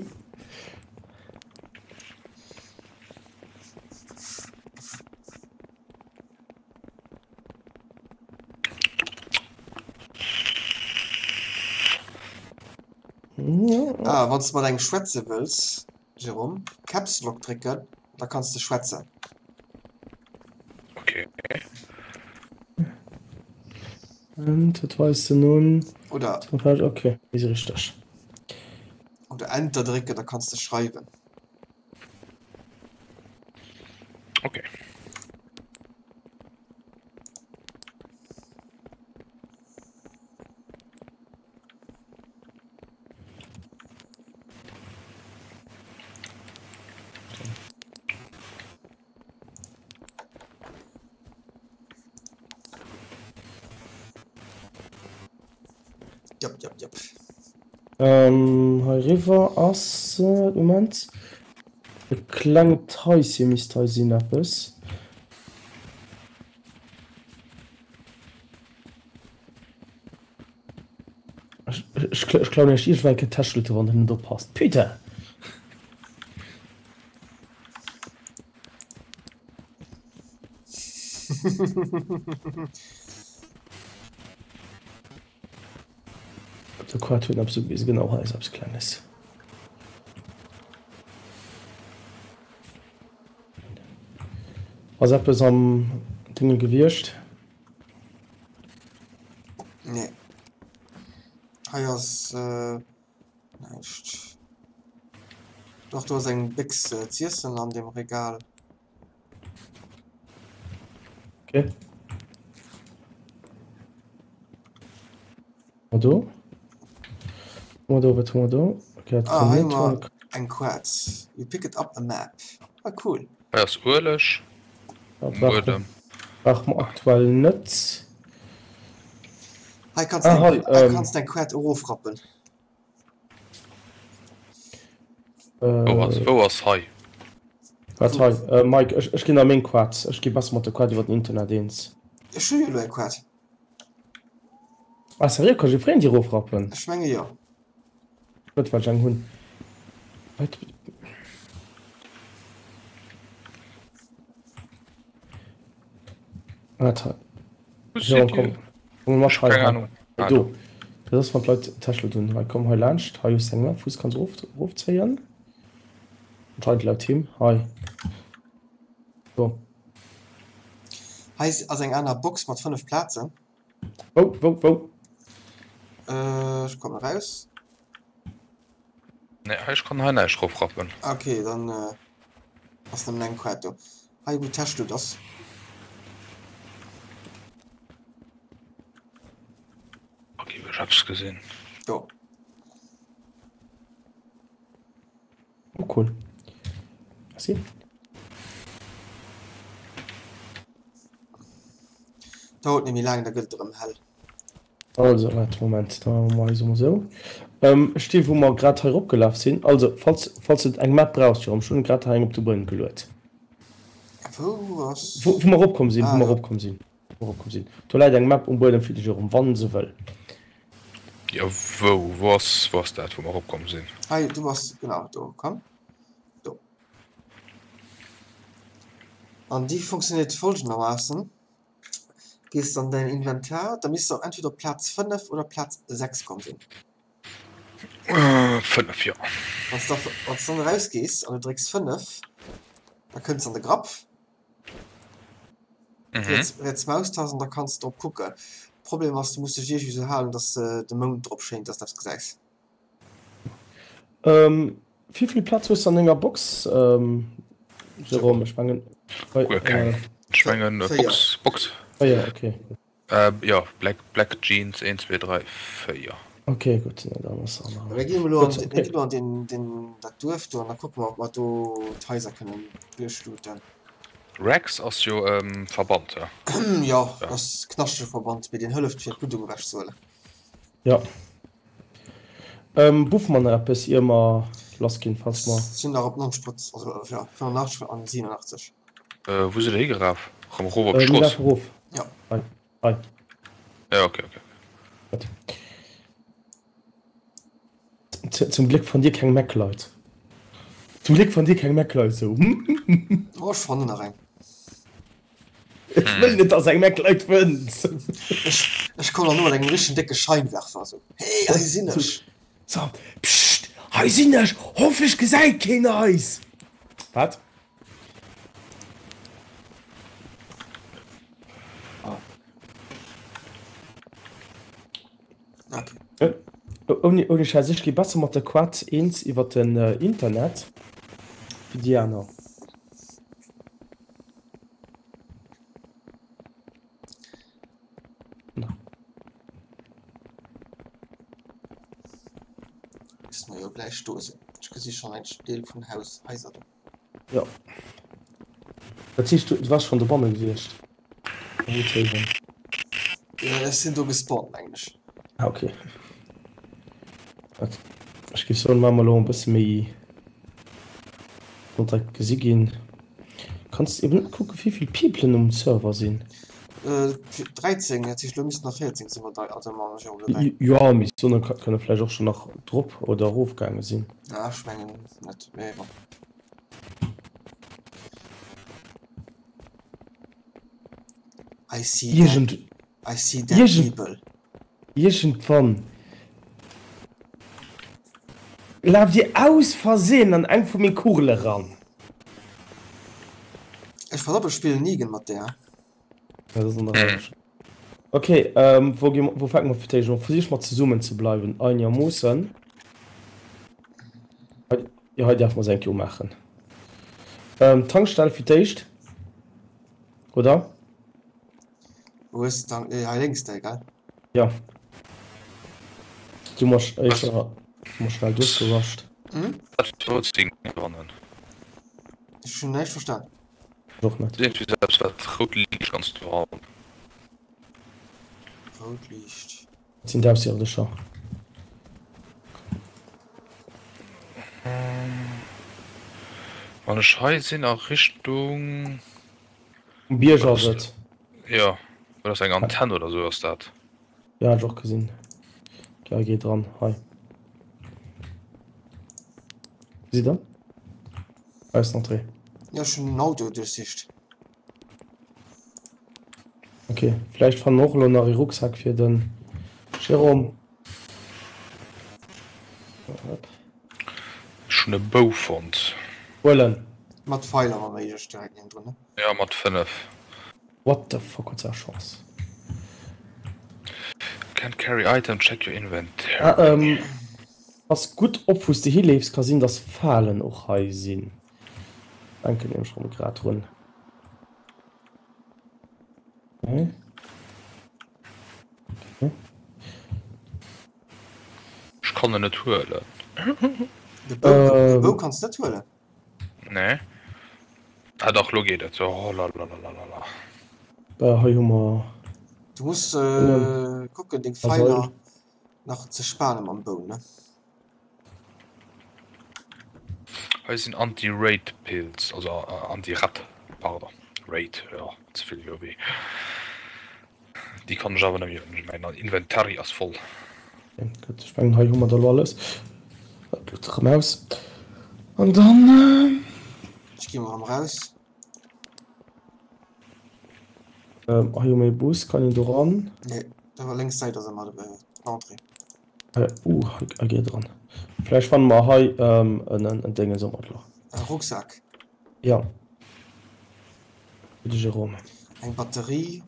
Ah, wann s de mat engem schwätze wëlls, Jérôme, Caps Lock drécken, da kanns de schwätzen. Okay. Und dat weist den un. Oder. Okay, is richteg. Oder Enter drécken, da kanns de schreiwen. Okay. Jop, jop, jop. Ähm, hei riwwer ass, Moment, e klengt Haische misst hei sinn, eppes. Ech, ech klauen iech iergendwann eng Kéier d'Täschelute wann der net oppasst. Putain! De Quad huet eppes ugewisen, genau hei ass eppes Klenges. Ass eppes am Dinge gewiescht? Nee. Hei ass äh, näischt. Doch, do ass eng Béchs äh, z'iessen an dem Regal. Okay. Mal do. Mal do, wat hu mer do? Okay, dat Ah, kann hei net. hu mer eng Quetz. You picked up a map. Ah, cool. Hei ass Ueleg Dat um brauch Buedem. brauch mer aktuell net. Hei kanns Ah, de hei, hei ähm. kanns de eng Quetz erofrappen. Wou ass, Äh, wou ass hei? wat hei? Äh, Mike, ech, ech ginn der meng Quetz. Ech gi besser mat der Quetz iwwer den Internet eens. Ech hu jo elo eng Quetz. Ah, seriö, kann ech e Freen déi erofrappen? Ech menge jo. Net well ech eng hunn. Wat? Wat hei? Wo So, sidd komm. dir? Komm mat Ech hu hei, keng hei. Ahnung. Hei Ah, do. do. Dat ass wann d'Leit Täschel hunn. Hei komm hei laanscht. Hei hues de eng Map, wou s kanns erof, erofzéien. Anscheinend laut him. Hei. Do. Hei ass eng aner Box mat 5 Plazen. Wou, wou, wou? Äh, ech kommen eraus. Nee, ech kann hei näischt rofrappen. Okay, dann äh, ass nëmmen eng Quête do. Hei wou d'Täschlut ass. Okay, ech hab's gesinn. Do. Oh cool. Merci. Dauert net méi laang, da gëtt et erëm hell. Also, waart, Moment, da maache mer eis emol esou. Ähm, ech sti wou mer grad hei eropgelaf sinn. Also, falls, falls de eng Map brauchs, Jérôme, ech hunn grad hei eng op de Buedem geluet. Wou ass. Wou, wou mer eropkomm sinn, Ah, wou mer jo. eropkomm sinn, wou mer eropkomm sinn. Do läit eng Map um Buedem fir de Jérôme, wann en se wëll. Jo, wou, wou ass, wou ass dat, wou mer eropkomm sinn? Hei, du bass, genau, do, komm. Do. An déi funktionéiert folgendermaassen, Gees an däin Inventar, da misst se entweder op Plaz 5 oder Plaz 6 komm sinn. 5, jo. Wann s da, wann s dann erausgees an du drécks 5, da kënns an de Grapp. Riets, riets Maustast an da kanns de drop kucken. Problem ass, du muss dech iergendwéi sou halen, dass de Mound drop schéint, dass de eppes gesäis. Wéivill Plaz hues de an denger Box, Jérôme? Ech mengen, Guer keng. Ech mengen, Box, Box. 4, okay. Jo, Black, Black Jeans, 1, 2, 3, 4. Ok, gutt, na dann ass se Mir ginn elo an, mir ginn elo an deen, deen, dat Duerf do an da kucke mer, ob mer do d'Haiser kënnen duerchlooten. Rex ass jo verbannt, he? Jo, ass knaschtege Verband, mee deen hëlleft fir d'Bluddung ewech ze huelen. Jo. Buffe mer nach eppes ier mer lass ginn, falls mer. Sinn nach op 90 Proz, also jo, 85 an 87. Wou sidd der higeraf? Rëm erof op d'Strooss? Mir lafe rof. Jo. Hei, hei. Ja, okay, okay. Gutt. Zum Gléck fannt dir keng Mac-Leit. Zum Gléck fannt dir keng Mac-Leit sou. Oh, ech fannen nach eng. Ech wëll net, dass eng Mac-Leit fënns. Ech, ech kommen dann no mat engem richtegen décke Scheinwerfer sou. Hey, hei sinn ech. So, pscht, hei sinn ech, hofflech gesäit keen eis. Wat? Ouni ouni Schäiss, ech gi besser mat der Quad eens iwwer den Internet wéi déi aner. Misste mer jo gläich do sinn. Ech gesi schonn eng Deel vun Haus, Haiser do. Jo. Dat heescht, du waars schonn dobanne gewiescht? Ech sinn do gespawnt, mengen ech. Ah, okay. Wat ech géif soen, maache mer elo e bësse méi net direkt gesi ginn. Kanns de eben net kucken, wéivill Peoplen um Server sinn? 13, dat heescht elo missten der 14 sinn, mat also mam Jérôme dobäi. Jo, mee d'Sonne kënne vläicht och schonn nach drop oder erofgaange sinn. Ah, ech mengen net, mee bon. I see dead, I see dead people. Iergendwann laaft dir aus Versehen an eng vu meng Kugele ran. Ech pass op, ech spillen Negan mat där. Ja, dat ass an der Rei. Okay, ähm, wou gi wou fänke mer fir d'éischt un? Versich mer zesummen ze bleiwen, einermoossen. Hei, jo, hei däerfe mer se eng Kéier umaachen. Ähm, Tankstell fir d'éischt, oder? Wou hues de d'Tank? Hei lénks dei, gell? Jo. Du mer éischter mer schnell duerchgerusht. Hm? Wat fir rout Ding dohannen? Ech hunn näischt verstan. Ech och net. Iergendwéi sou eppes wat rout liicht ganz dohannen. Rout liicht. Dat sinn d'Ausserierdescher. Wann ech hei sinn a Richtung. Um Bierg ass et. Jo, dat ass eng Antenn oder sou ass dat. Jo, hat ech och gesinn. Ok, hei geet dran, hei. Gesitt der? Hei ass d'Entrée. Jo, ech hunn en Auto duerchsicht. Ok, vläicht fannen mer och elo nach ee Rucksak fir de Jérôme. Ech hunn e Bou fonnt. Huelen. Mat Pfeiler wa méiglech direkt niewendrun, ne? Jo, mat 5. What the fuck, huet se a Chance. Can't carry item, check your inventory. Ah, ähm, pass gutt op wous de hileefs, ka sinn dass Falen och hei sinn. Denken nämlech rëm grad drun. Okay. Okay. Ech kann en net huelen. De Bou, de Bou kanns net huelen? Nee. Ah dach, lo geet et. Oh lalalala. Bah, hei hu mer. Du muss kucken deng Pfeiler nach ze spane mam Bou, ne? Hei sinn Anti-Raid Pills, also Anti-Rat, pardon, Raid, jo, ze vill WoW. Déi kann ech awer net méi huelen, ech mäin Inventory ass voll. Gutt, ech mengen hei hu mer da lo alles. Dat blutt erëm aus. An dann. Ech gi mol erëm raus. Hei hu mer ee Bus, kann een do ran? Nee, do lénks Säit ass ëmmer d'Entrée. Uh, hei geet eran. Vläicht fanne mer hei en Déngens och mat lo. E Rucksak? Jo. Fir de Jérôme. Eng Batterie.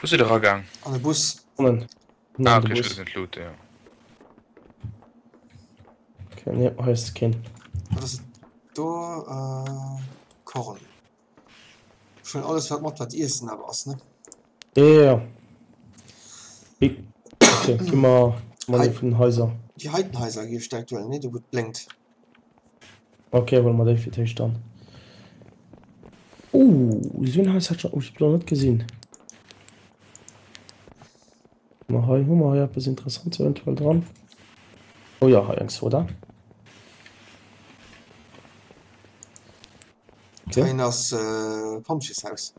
Wou sidd der eragaang? An e Bus. Hannen. Ah, okay, ech gesinn d'Lut, jo. Okay, nee, hei ass keen. Wat ass do? Korn. Ech huelen alles wat mat wat Iessen awer ass, ne? Ja. Okay, gi mer mer ee vun den Haiser. Déi heiten Haiser gi ech direkt huelen, ne? Do wou et blénkt. Okay, huele mer déi fir d'éischt dann. Uh, esou en Haus hat ech nach ech net gesinn. Ma hei hu mer hei eppes Interessantes eventuell dran. Oh ja, hei eng Soda. Okay. Hein ass äh, Pompjeeshaus.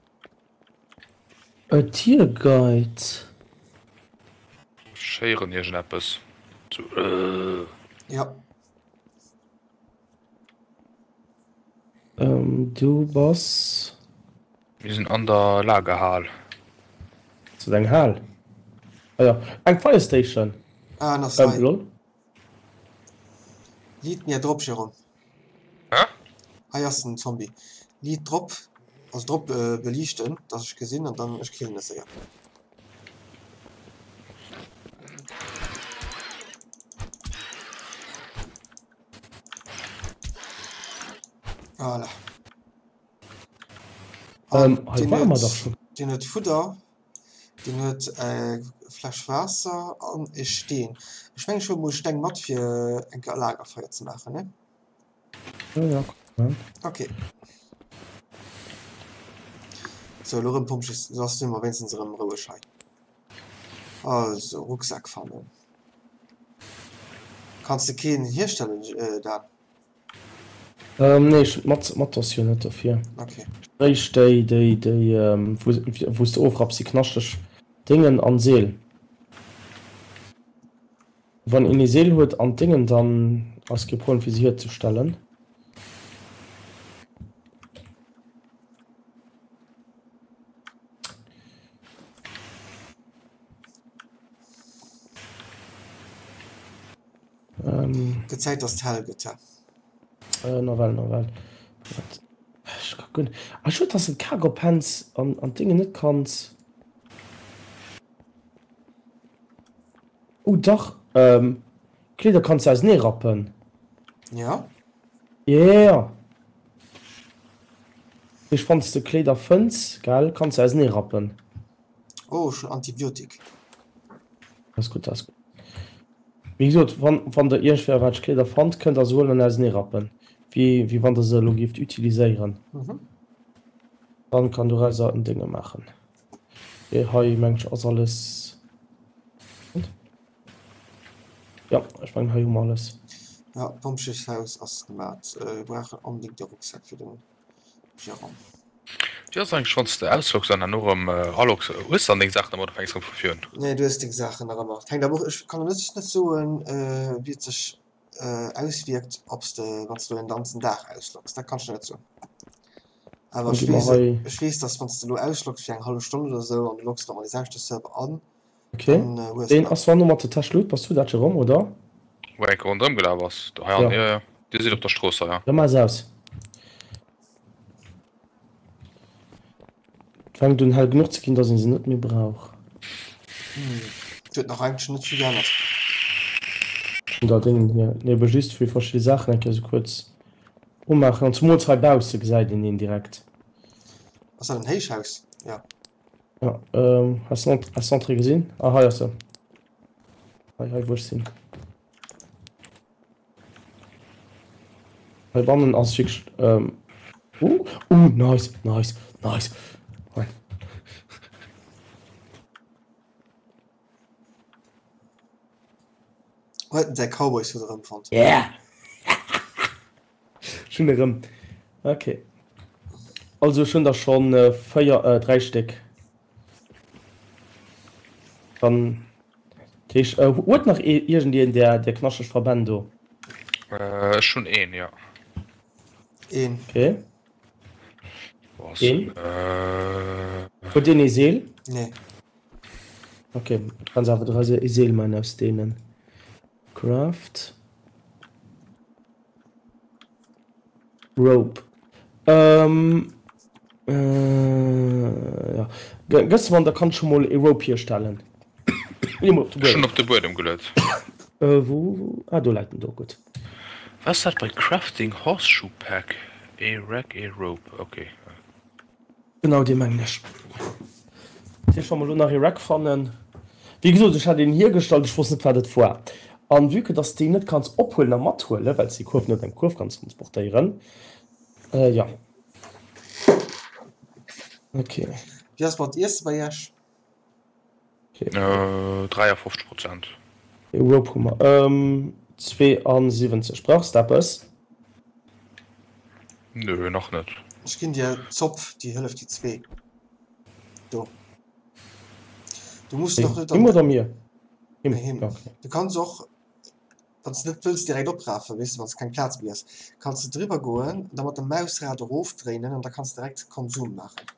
E Tierguide. Ech héieren iergendeppes. So, äh. Ja. Ähm, du bass. Mir sinn an der Lagerhal. Ass dat eng Hal? Ah ja, eng Fire Station. Ah, en ass hei. Ähm, lol. Liit mir drop, Jérôme. Hä? Hei ass den Zombie. Liit drop, also drop äh, beliichten, dass ech gesinn an dann ech killen e séier. Voilà. Ähm, hei ware mer dach schon. Deen huet Fudder, deen huet eng Fläsch Waasser an e Steen. Ech mengen ech huele mol Steng mat fir eng Kéier e Lagerfeuer ze maachen, ne? Ja, ja, komm. Okay. Sou, elo erëm Pompjees, elo ass mer wéinstens erëm roueg hei. Also, Rucksak fannen. Kanns de keen hierstellen, Dan? Ähm, nee, ech hunn d'Mat ass jo net dofir. Okay. Réischt déi, déi, déi, wou, wou s de ofrapps, déi knaschteg Déngen an Seel. Wann een ee Seel huet an d'Déngen, dann ass kee Problem fir se hierzestellen. Gëtt Zäit dass et hell gëtt, hä? Nawell, nawell. Ech ka guer net. Ah schued dass de d'Cargo Pants an an d'Déngen net kanns. Oh dach, Kleeder kanns de ausenee rappen. Ja? Yeah! Heesch wanns de Kleeder fënns, gell, kanns de ausenee rappen. Oh, ech hunn Antibiotik. Ass gutt, ass gutt. Wéi gesot, wann, wann der iergendwéi erwaarteg Kleeder fannt, kënnt der se huelen an ausenee rappen, wéi, wéi wann der se elo géift utiliséieren. Mhm. Dann kann dorauser en Dénge maachen. Okay, hei meng ech ass alles. Jo, ech mengen hei hu mer alles. Ja, d'Pompjeeshaus ass gemat. Mir brauchen onbedéngt e Rucksak fir den Jérôme. Wéi ass eigentlech wanns de ausloggs an herno rem aloggs, hues dann deng Saachen ëmmer oder fänks rem vu vir un? Nee, du hues deng Saachen nach ëmmer. Hänkt awer och, ech kann net net soen wéi et sech auswierkt obs de wanns de lo en ganzen Dag ausloggs, dat kann ech der net soen. Awer ech weess ech weess dass wanns de lo ausloggs fir eng hallef Stonn oder sou an du loggs rem an dee selwechte Server an, Okay, deen ass zwar no mat der Täsch Loot, bass du dat Jérôme, oder? Wou enke ronderëm gelaf ass, do hei an, jo jo, dir sidd op der Strooss hei, jo. Da maach se aus. Et fänkt un hell genuch ze ginn, dass een se net méi brauch. Et huet nach eigentlech net vill geännert. Vun der Déngen hier, nee, ebe just fir verschidde Saachen eng Kéier sou kuerz umaachen, an zumools hei bausse gesäit een een direkt. Ass dat en Héichhaus? Jo. Ja, ähm, hast du hast du Entrée gesinn? Ah, hei ass se. Hei, hei, wou ech sinn. Hei bannen ass wierklech, ähm, uh, uh, nice, nice, nice. Hei. Huet en säi Cowboys-Hutt erëmfonnt? Yeah! Ech hunn erëm. Okay. Also ech hunn der schonn 4, 3 Stéck. Dann dat heescht, huet nach iergendeen där där knaschteg Verbänn do? Ech hunn een, jo. Een. Okay. Een. Huet een ee Seel? Nee. Okay, du kanns awer dra ee Seel man aus deenen. Craft. Rope. Ähm, äh, ja. Gëss man, da kann ech scho mol ee Rope hierstellen. Ech hunn op de Buedem geluet. Äh, wou, wou? Ah, do läit en do, gutt. Wat ass dat bei Crafting Horseshoe Pack? Ee Rack, ee Rope, okay. Genau dee mengen ech. Dat heescht, wa mer elo nach ee Rack fannen, wéi gesot, ech hat een hiergestallt, ech wosst net wat et war. An vue que dass s deen net kanns ophuelen a mathuelen, well s déi Kuerf net eng Kuerf kanns transportéieren, jo. Ok. Wéi ass mat Iesse bei Iech? 53 Prozent. Ee Rope hu mer. 72. Brauchs de eppes? Nö, nach net. Ech ginn dir Zopp, déi hëlleft déi zwee. Do. Du muss nach net Him oder mir? Him. Him. Du kanns och, wann s de net wëlls direkt oprafen, weess de, wann s keng Plaz méi ass, kanns de driwwer goen, da mat dem Mausrad erofdréinen an da kanns de direkt Konsum maachen.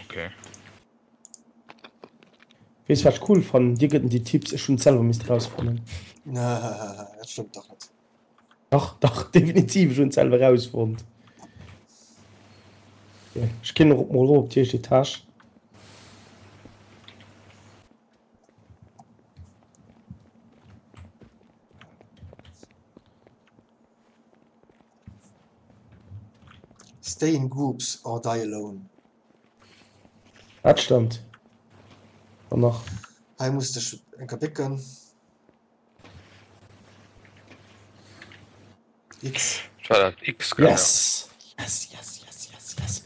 Okay. Weess wat ech cool fannen? Dir gëtt en déi Tipps, ech hunn et selwer misst erausfannen. Dat stëmmt dach net. Dach, dach, definitiv, ech hunn et selwer erausfonnt. Ech ginn och mol erop op déi éischt Etage. Stay in groups or die alone. Dat stëmmt. An nach. Hei muss dech enker bécken. X. Dat war dat X, gell? Yes! Yes, yes, yes, yes, yes.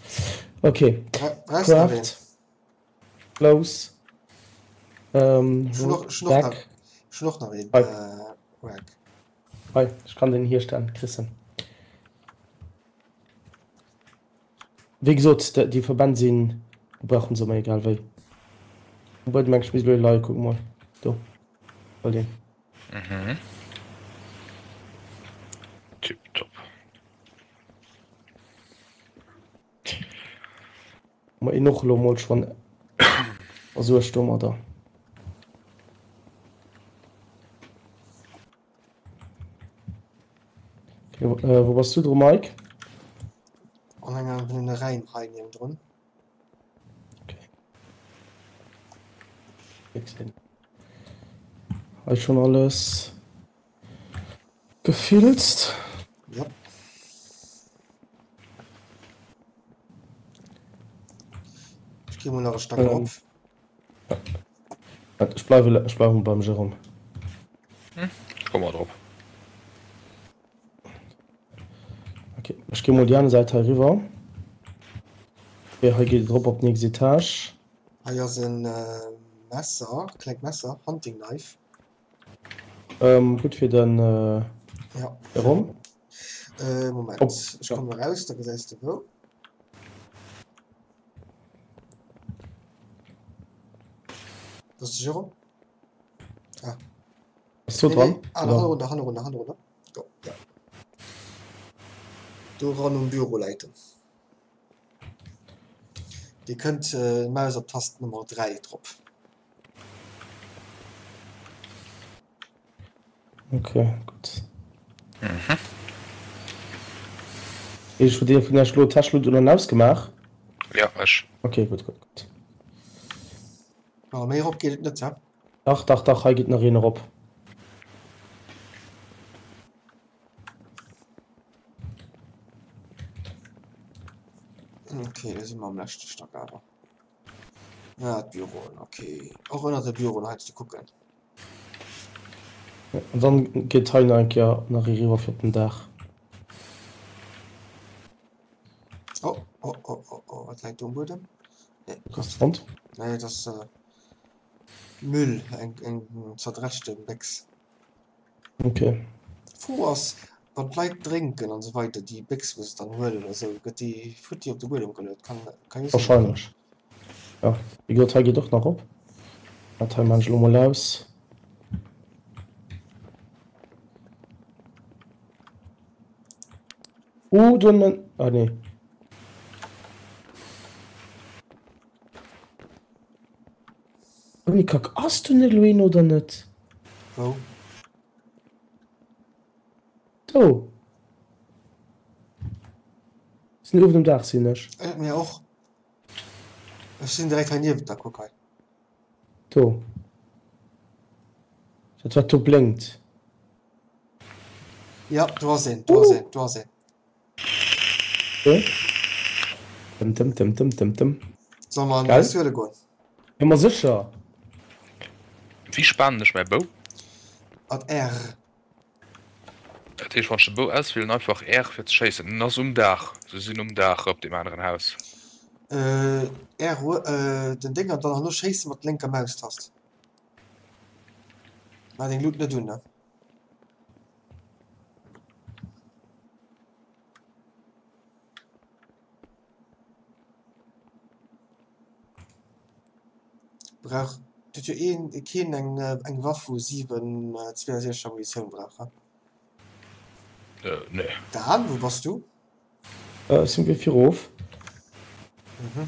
Okay. Brauchst du nach een? Craft. Close. Ähm, Ech hunn och, ech hunn och nach, back. ech hunn och nach een. Hei. Äh, Rack. Hei, ech kann den hierstellen, kriss en. Wéi gesot, déi Verbänn sinn, brauchen se emmer egal wéi. Wobei du mengs ech misst elo ee leie, kuck mol do, hol deen. Mhm. Tiptop. Mer een och elo mol schonn versuergt domadder. Okay, wou bass du dru Mike? An enger vun den Räim hei niewendrun. Okay. Hei schon alles gefilzt. Ja. Ech gi mol nach e Stack erop. Ech bleiwe ech bleiwen beim Jérôme. Hm, ech komme drop. Okay, ech gi mol déi aner Säit hei eriwwer. Okay, hei geet et erop op d'nächst Etage. Hei ass en Messer, klengt Messer, Hunting Knife. Ähm, gutt fir den ja. Jérôme. Äh, Moment, op. ech komme raus, da gesäis de wou. Wo ass de Jérôme? Ah. Ass do dran? Nee, nee. Ah, hannerunner, hannerunner, hannerunner. Do, ja. Do ran um Büro läit en. Dir kënnt äh, Maus op Tast Nummer 3 drop. Okay, gutt. Mhm. Ech huet een vun Iech lo d'Täschluut un an ausgemaach? Ja, ech. Okay, gutt, gutt, gutt. Ma méi erop geet et net, hä? Dach, dach, dach, hei geet nach een erop. Okay, da si mer am leschte Stack awer. Ah, d'Büroen, okay. Och ënner de Büroen hei ze kucken. An dann geet hei nach eng Kéier nach eriwwer fir op den Daach. Oh, oh, oh, oh, oh, wat läit do um Buedem? Nee, Ass fonnt? Nee, dat ass äh, Müll, eng, eng zerdreschte Béchs. Okay. D'Fro ass, wann d'Leit drénken an esou weider, déi Béchs wou se dann huelen oder esou, gëtt déi futti op de Buedem geluet? Kann, kann jo sinn. Wahrscheinlech. Ja, wéi gesot, hei geet och nach op. Dat hei maan ech elo mol aus. Oh, do hunn, ah nee. Ouni Kack, ass do net elo een oder net? Wou? Do! Sinn uewen um Daach sinn ech. Ech mir och. Ech sinn direkt hei niewent der, kuck hei. Do. Dat wat do blénkt. Ja, do ass een, do ass een, do ass een. Okay. Dëm dëm dëm dëm dëm dëm. Solle mer an eis Höhle goen? Jo ma sécher! Wéi spanen ech mäi Bou? Mat R. Dat heescht wann ech de Bou auswielen einfach R fir ze schéissen. En ass um Daach, se sinn um Daach op deem aneren Haus. R den Déng an dann herno schéisse mat lénker Maustast. Maach deng Lut net un ne. Brauch huet jo een keen eng eng Waff wou 7 62 Munitioun brauch he? Äh nee. Dan, wou bass du? Ech sinn wéi virof. Mhm.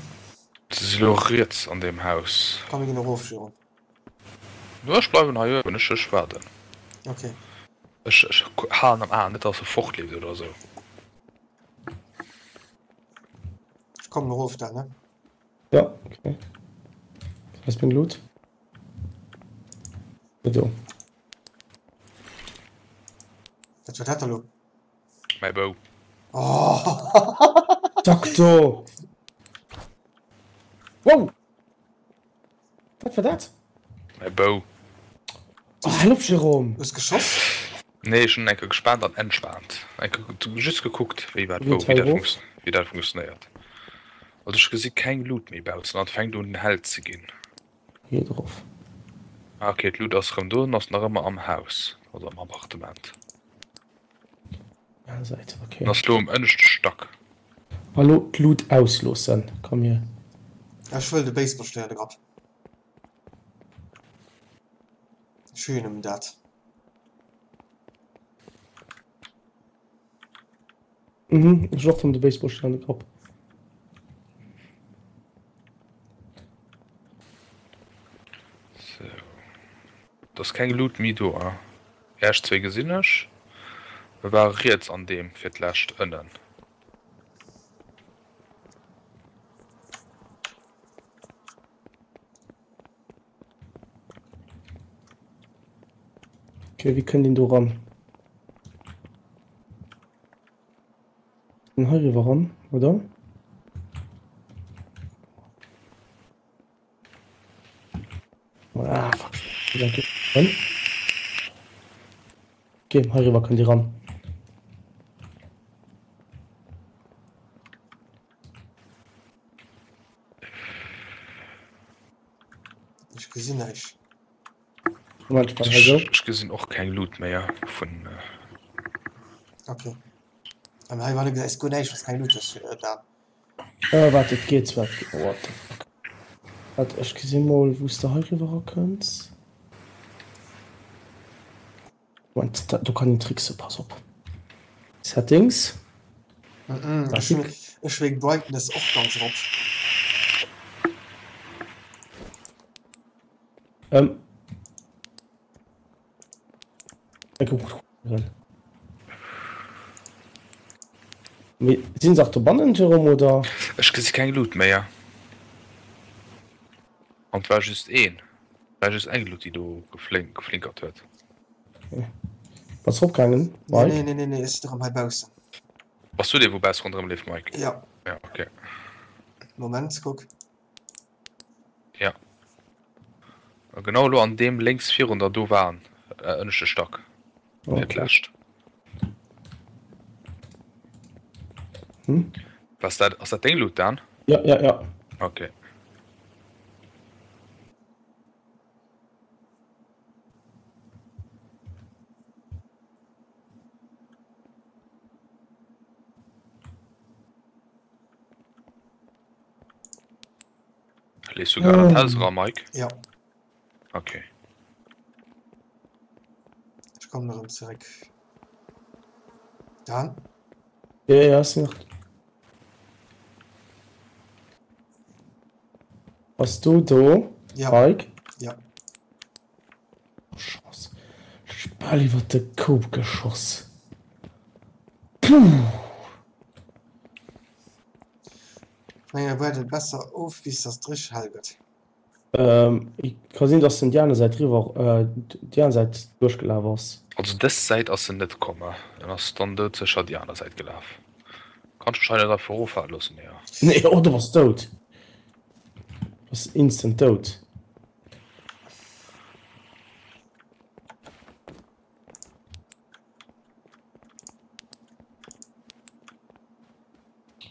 Se si lo riets an deem Haus. Komm mir ginn erof Jérôme. No ech bleiwen hei uewen, ech ech waarden. Ok. Ech ech halen am Aen, net dass e fortleeft oder esou. Ech kommen erof dann, ne? Ja, okay. Was bin Loot? Do. Wat war dat da lo? Mäi Bou. Oh. Doktor! Wow! Wat war dat? Mäi Bou. Oh, hal op Jérôme! Hues geschoss? Nee, ech hunn eng Kéier gespaant an entspaant. Eng Kéier just gekuckt, wéi wat wou, wéi dat funks, wéi dat funktionéiert. Also ech gesi keng Lut méi baussen an et fänkt un hell ze ginn. Hier drauf. Ah ok, d'Lut ass rëm do an ass nach ëmmer am Haus, also am Appartement. Aner Säit, okay. En ass lo um ënneschte Stack. A lo d'Lut ausloossen, komm hier. Ech wëll de Baseballschléier de Grapp. Ech hu jo nëmmen dat. Mhm, ech och nëmmen de Baseballschléier an de Grapp. Sou. Et ass keng Lut méi do, hein? Äech zwéi gesinn ech. E war riets an deem fir d'lescht ënnen. Okay, wéi kënnt een do ran? An heiriwwer ran, oder? Ah, fuck. Okay, heiriwwer kënnt Dir ran. Ech gesinn näischt. Moment, ich mach so. Ech gesinn och keng Loot méi vun. Okay. An hei war gesäis guer näischt, was keng Loot ass da. Äh, warte, et geet zwar. What the fuck. Wart, ech gesi mol, wou s de heiriwwer erakënns. Moment, da, do kann een tricksen, pass op. Settings. Mm -mm, ech hun, ech wéi Brightness och ganz erop. Ähm. Mee sinn se nach dobannen, Jérôme, oder? Ech gesi keng Lut méi. An et war just een, et war just eng Lut, déi do geflinkert huet. Bass eropgaangen, Mike? Nee, nee, nee, nee, ech sinn erëm hei baussen. Bass du dee, wou bausse ronderëm leeft, Mike? Ja. Ja, okay. Moment, kuck. Ja. Genau elo an deem lénks virun der do war en ënneschte Stack. Fir d'lescht. Hm? Was dat, ass dat deng Loot, Dan? Ja, ja, ja. Okay. Lees du grad an d'Haus era, Mike? Ja. Okay. Ech kommen erëm zeréck. Dan? Ja, ja, ass nach. Bass du do, Ja. Mike? Ja. Schoss. Ech bal iwwer de Koup geschoss. Puh. Ech mengen, e waardet besser of, bis dass et richteg hell gëtt. Et ka sinn, dass en déi aner Säit riwwer, déi aner Säit duerchgelaf ass. Also dës Säit ass en net komm, en ass dann doudsécher déi aner Säit gelaf. Kanns mech hei net einfach eroffale loossen, jo. Nee, oh, du bass dout. Du bass instant dout.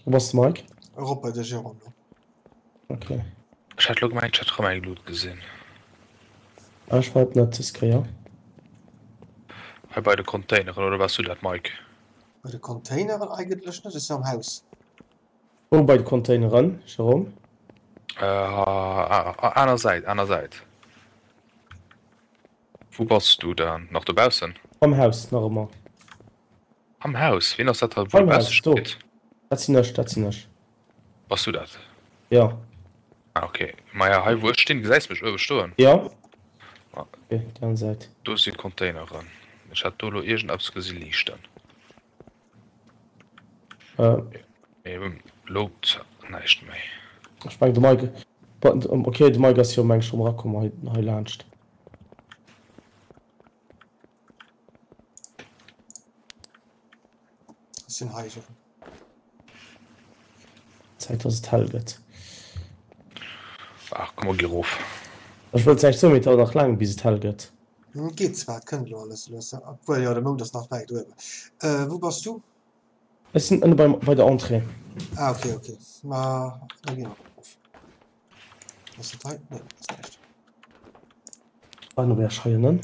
Wo bass de, Mike? Erop bei de Jérôme lo. Okay. Ech hat lo gemengt, ech hätt rëm eng Lut gesinn. Ah, ech war et net des Kéier. Hei bei de Containeren, oder waars du dat, Mike? Bei de Containeren eigentlech net, ech sinn am Haus. Wou bei de Containeren, Jérôme? Äh, aner Säit, aner Säit. Wou bass du dann? Nach dobaussen? Am Haus, nach ëmmer. Am Haus? Wien ass dat da wou Am dobausse Haus, do. steet? Dat sinn ech, dat sinn ech. Bass du dat? Jo. Ah ok. Maja hei wou ech stinn, gesäis mech uewe stoen? Jo. Ah. Ok, déi aner Säit. Do si Containeren. Ech hat do elo iergendeppes gesi liichten. Äh. Mee lount näischt méi. Ech meng de Mike, ok de Mike ass jo meng ech schonn erakomm hei hei laanscht. Ech sinn hei Jérôme. Zäit dass et hell gëtt. Ach komm mer gi rof. Ech wëllt näischt soen, mee et dauert nach laang bis et hell gëtt. Et geet zwar, et kënnt elo alles lues, obwuel jo de Mound ass nach wäit uewen. Wou bass du? Ech sinn ënne beim bei der Entrée. Ah ok ok, ma da gi mer erof. Ass dat hei? Nee, ass näischt. War no Berg hei ënnen.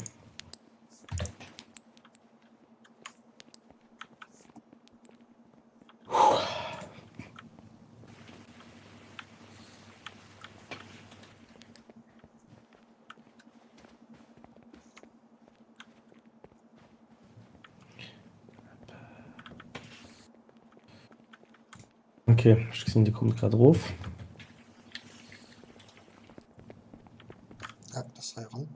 Ok, ech gesinn Dir kommt grad erof. Ja, das hei ran.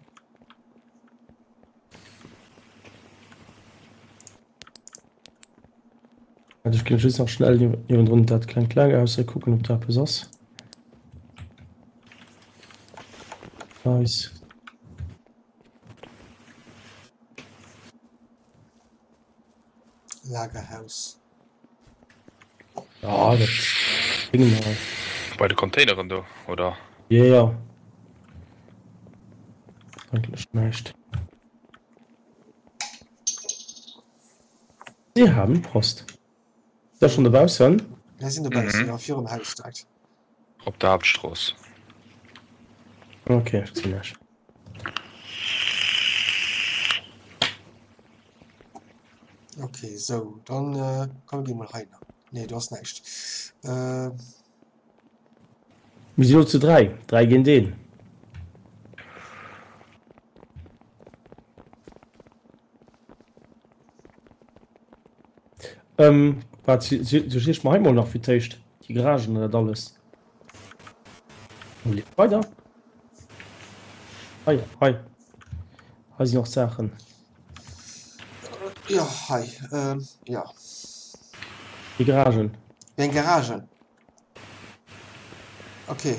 Also ech ginn just nach schnell niewendrun dat klengt Lagerhaus hei kucken, ob da eppes ass. Nice. Lagerhaus. Ja, dat Ding hei. Bei de Containeren do, oder? Ja, ja. Eigentlech näischt. Sie haben Post. Sidd der schon dobaussen? Mir sinn dobaussen, jo, virum Haus direkt. Op der Haaptstrooss. Ok, ech gesinn iech. Ok, sou, dann komm mir gi mol hei nach. Nee, do ass näischt. Äh. Mir si lo zu 3, 3 géint een. Ähm, wat, si mer hei mol nach fir d'éischt déi Garagen an dat alles. Weider. Hei, hei. Hei sinn och Saachen. Jo, hei, ähm, jo. Déi Garagen. Wéi eng Garagen? Okay.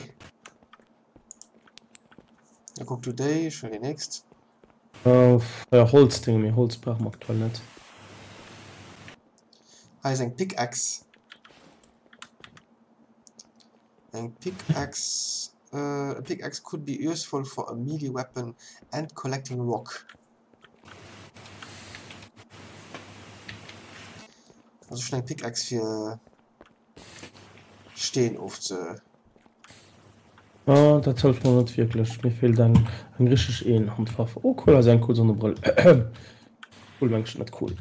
Da kuck du déi, ech huelen déi nächst. Äh, ja, Holzdinge, mee Holz brauche mer aktuell net. Hei ass eng Pickaxe. Eng Pickaxe. Uh, a pickaxe could be useful for a melee weapon and collecting rock. Also schon eng Pickaxe fir Steen ofze. Ah, dat hëlleft mer net wierklech. Mir feelt eng eng richteg Eenhandwaff. Oh cool, hei ass eng cool Sonnebrëll. Cool meng ech net cool.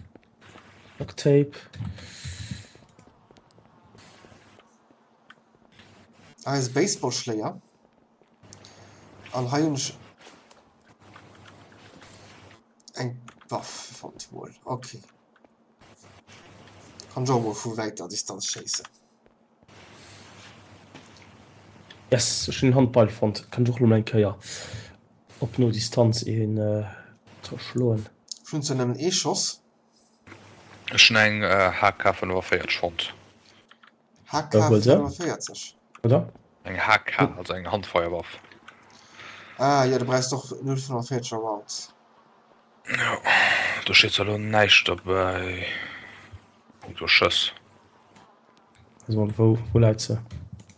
Duct Tape. Hei ass e Baseballschléier. An hei hunn ech eng Waff fonnt mol. Okay. Kann ech och mol vu wäiter Distanz schéissen. Yes, ech hunn en Handbeil fonnt. Kann ech och lo mol eng Kéier op no Distanz een zerschloen. Ech hunn zwar nëmmen ee Schoss. Ech hunn eng HK 45 fonnt. HK 45? Oder? Eng HK, also eng Handfeuerwaff. Ah jo, du brauchst och 0,45er Rounds. Jo, do steet zwar elo näischt dobäi punkto Schëss. Also wou, wou läit se?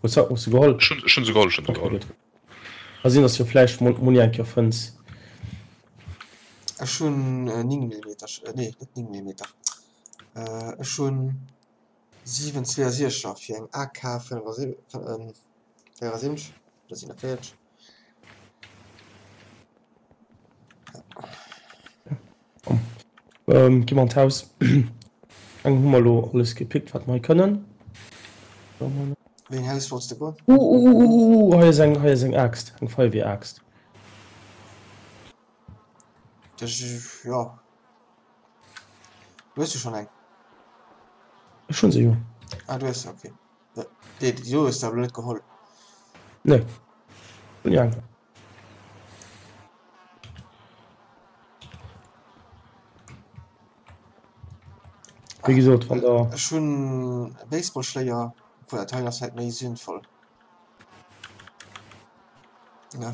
Hues se, hues se geholl? Ech hunn, ech hunn se geholl, ech hunn se geholl. Okay, gutt. Ka sinn, dass jo vläicht Monni eng Kéier fënns. Ech hunn 9 Millimeter, nee net 9 Millimeter, ech hunn 7 62er fir eng AK 75 oder 47. Gi mer an d'Haus. Eng hu mer elo alles gepickt, wat mer hei kënnen. Wéi eng Haus wollts de goen? Uuuuuh, hei ass eng, hei ass eng Aaxt, eng Feuerwehr-Aaxt. Jo. Du hues jo schonn eng. Ech hunn se jo. Ah, du hues se, okay. Déi do hues de awer elo net geholl. Nee. Hunn eng. Wéi gesot, wann der. Ech hunn e Baseballschléier, obwuel dat hei ass vläit méi sinnvoll. Ne?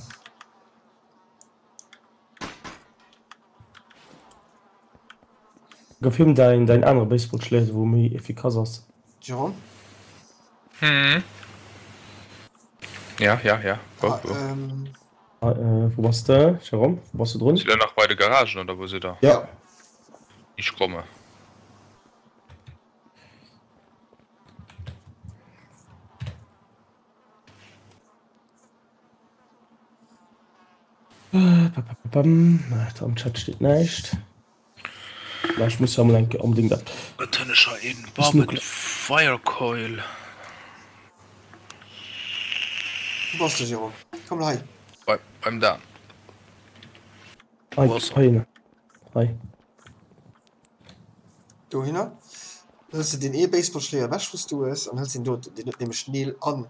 Gëff him däin däin anere Baseballschléier, wou méi efficace ass. Jérôme? Hm. Ja, ja, ja. Wou, Ah, wou? ähm. Wou bass de, Jérôme? Wou bass de drun? Sidd der nach bei de Garagen oder wou sidd der? Ja. Ich komme. Am Chat steet näischt. Mä ech muss jo emol eng Kéier onbedéngt dat. Et hunn ech hei een Barbed Wire Coil. Wou bass de Jérôme? Komm hei. Bei, beim Dan. Hei, hei, hei. Dohinner. Hëls de deen ee Baseballschléier ewech wou s du hues an hëls deen doten, deen huet nämlech Neel an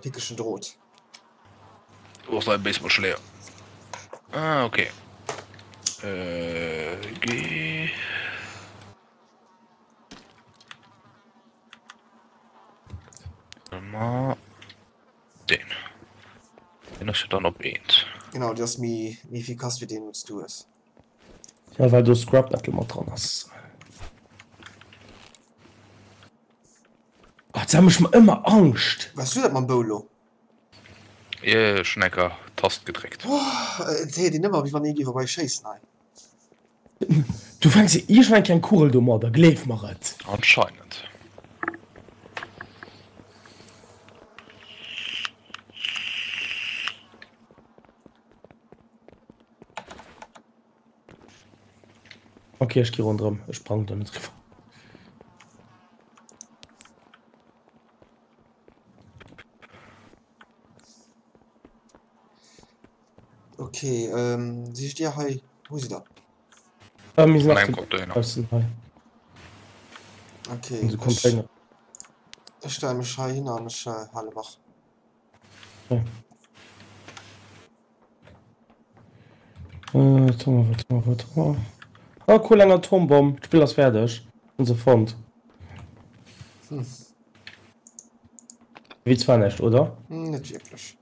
pickegen Drot. Du brauchst neien Baseballschléier. Ah, okay. Äh, G. Ma den. Den ass jo dann op eent. Genau, déi ass méi méi efficace wéi deen wou s du hues. Ja, well do Scrap Metal mat dran ass. Oh, da mech mer ëmmer Angscht. Wars du dat mam Bou lo? Ech hun enker Tast gedréckt. Et héiert een ëmmer wéi wann ee géif op eis schéissen hei. Du fänks jo iergendwann keng Kugel domadder, gleef mer et. Anscheinend. Ok, ech gi ronderëm, ech sprangen do net driwwer. Ok, ähm, sicht Dir hei, wou sidd der? Äh, mir sinn An nach engem Container. draussen hei. Okay, In so ech, Container. ech stelle mech hei hin an ech äh, hale wach. Okay. Äh, wat hu mer, wat hu mer, wat hu mer? Ah, cool, eng Atombomm. D'Spill ass fäerdeg. Hunn se fonnt. Hm. Witz war näischt, oder? Net wierklech.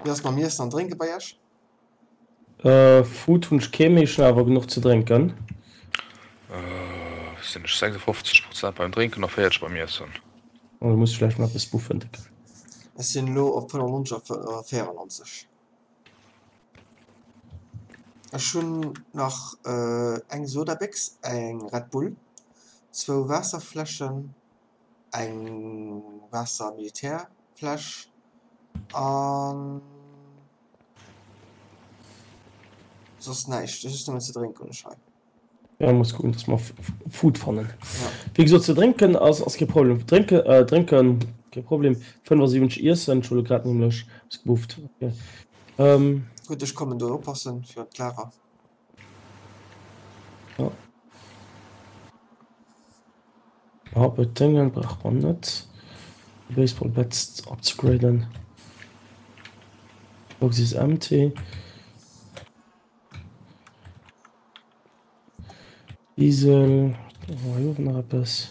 Wéi ass mam Iessen an Drénke bei Iech? Äh, Food hunn ech kee méi, ech hunn awer genuch ze drénken. Äh, sinn ech 56 Prozent beim Drénken a 40 beim Iessen. Oh, da muss ech vläicht mol eppes buffen. Ech sinn elo op 95 a 94. Ech hunn nach eng Sodabéchs, eng Red Bull, zwou Waasserfläschen, eng Waasser-Militärfläsch an soss näischt. Just nëmmen ze drénken hunn ech hei. Ja, muss kucken, dass mer Food fannen. Ja. Wéi gesot, ze drénken ass, ass kee Problem. Drénke, äh, drénken, kee Problem. 75 Iessen, ech hu lo grad nämlech eppes gebufft. Okay. Ähm. Gutt, ech kommen do oppassen fir d'Lager. Ja. Behauptet braucht man net. Baseball Bats upzugraden. Box is empty. Diesel, do hu mer jo och nach eppes.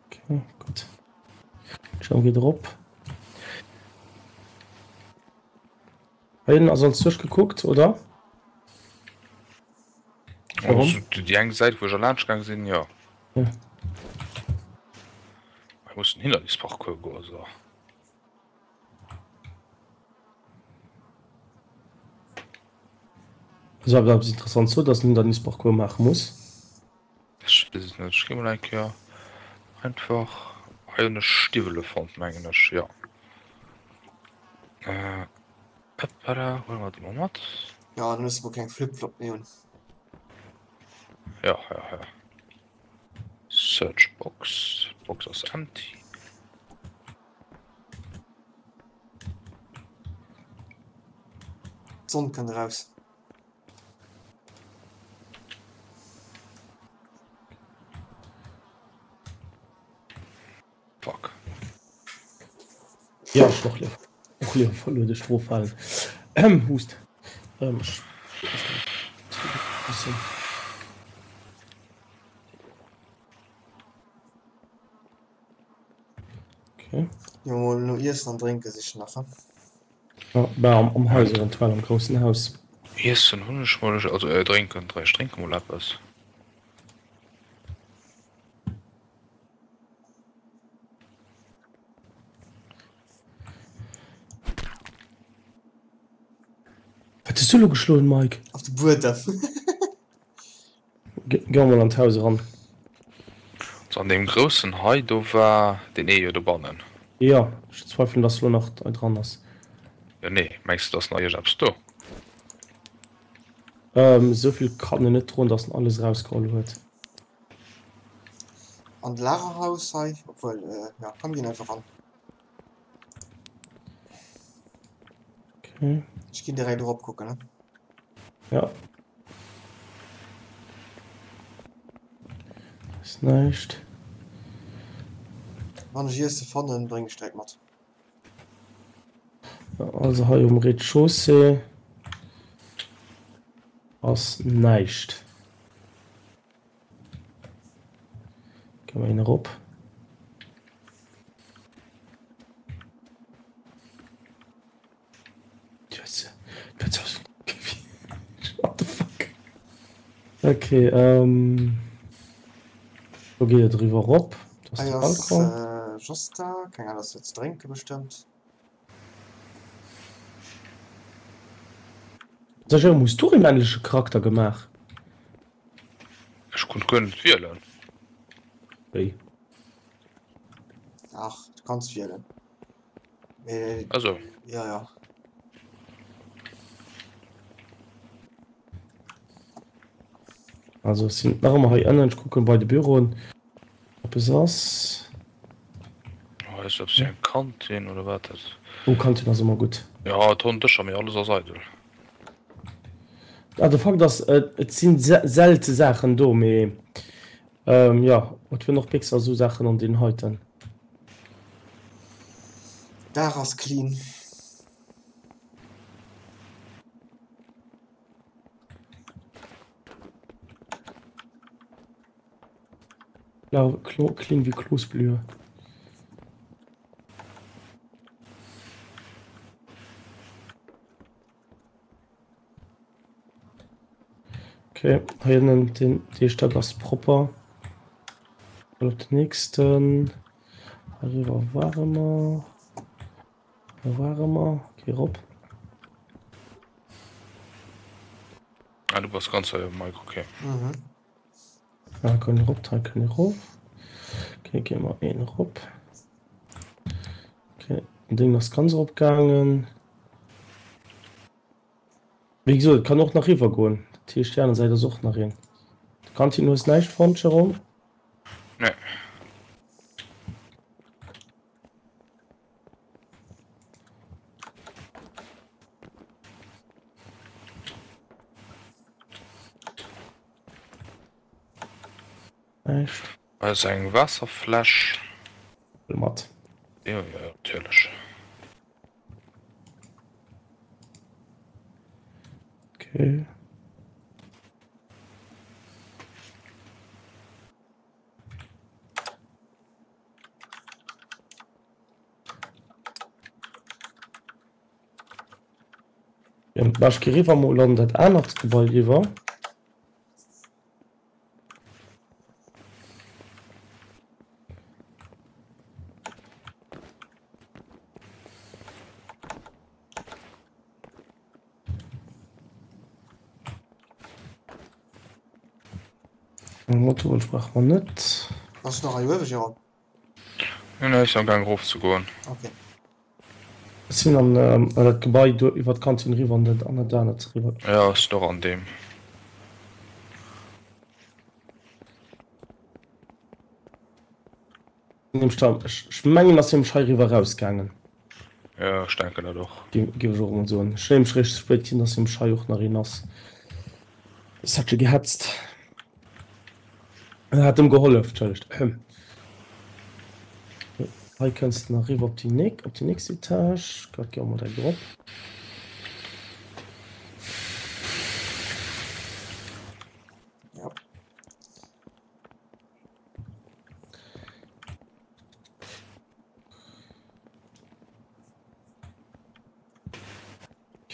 Okay, gutt. D'Schirm geet erop. Hei ass alles duerchgekuckt, oder? Warum? Déi eng Säit wou ech erlaanscht gaang sinn, jo. Ja. Ech muss den Hindernisparcours goen, so. Ass awer eppes interessant zo, dass en Hindernisparcours maache muss. Ech weess et net, ech gi mol eng Kéier einfach, hei hunn ech Stiwwele fonnt mengen ech, jo. Hoppala, huele mer déi mol mat. Jo, dann hues de mol keng Flip-Flop méi un. Jo, jo, jo. Search box, d'Box ass empty. D'Sonn kënnt eraus. Fuck. Ja, ech och lief. Och lief verluer de Strohfallen. Ähm, Hust. Ähm, ech, bisschen. Okay. Jo, mol no Iessen an Drénke sichen nach, he? Ja, bah, am, am Haus eventuell, am groussen Haus. Iessen hunn ech mol, also äh, drénken, ech drénke mol eppes. Wat hues du elo geschloen, Mike? Op de Buedem. Ge mol an d'Haus eran. Also an deem groussen hei, do war deen ee jo dobannen. Jo, ech zweifelen, dass elo nach dran ass. Jo, nee, mengs de, dass nach iergendeppes do? Ähm, esouvill kann en net droen, dass en alles erausgeholl huet. An d'Lagerhaus hei, obwuel, ja, komm ginn einfach ran. Okay. Ech ginn direkt erop kucken, ne? Ja. Ist näischt. Wann ech Iesse fannen, bréng ech direkt mat. Ja, also hei um Rez-de-chaussée ass näischt. Gehen wir een erop. What the fuck? Okay, ähm. Do geet et eriwwer erop. Dat ass de Balcon. Hei ass Josta, keng Ahnung, ass fir ze drénke bestëmmt. Sag Jérôme, hues du e männleche Charakter gemaach? Ech konnt guer net wielen. Wéi? Ach, du kanns wielen. Mee, Also. ja, ja. Also ech sinn nach ëmmer hei ënnen, ech kucken bei de Büroen ob es ass. Oh, ass dat eng Kantin oder wat dat? Oh, Kantin ass ëmmer gutt. Ja, et hunn Dëscher, mee alles ass eidel. Ah, de Fakt ass, et sinn selte Saachen do, mee jo, et wieren och Pixar esou Saachen an deenen heiten. Daach ass clean. Ja, Klo, clean wie Klosblühe. Okay, hei ënnen den dee Stack ass propper. Op den nächsten. Heiriwwer ware mer. Wou ware mer? Okay, rop. Ah, du bass ganz hei, Mike, okay. Mhm. Ah, kann ich rop, da kann ich rop. Okay, gehen wir een rop. Okay, den Ding ass ganz erop gaangen. Wéi gesot, et kann och nach riwwer goen. Dat heescht, déi aner Säit ass och nach een. Kantin hues näischt fonnt, Jérôme? Nee. Näischt. Hei ass eng Waasserfläsch. Huel mat. Jo, jo, natierlech. Okay. Ech gi riwwer mol an dat anert Gebai riwwer. Motorwënsch brauche mer net. Bass du nach hei uewe, Jérôme? Nee, nee, ech sinn am Gaang erof ze goen. Okay. Ech sinn an dat Gebai do iwwer d'Kantin eriwwer an dat an dat anert eriwwer. Jo, ech sinn och an deem. Ech mengen ass nämlech hei eriwwer erausgaangen. Jo, ech denken dat och. Géif ech och emol soen. Ech hunn nämlech eréischt spéit gesinn, dass nämlech hei och nach een ass. Es hat scho gehetzt. En hat em gehollef, entschëllegt. Hei kënns de nach eriwwer op déi op déi nächst Etage. Grad gi och mol direkt erop. Yep.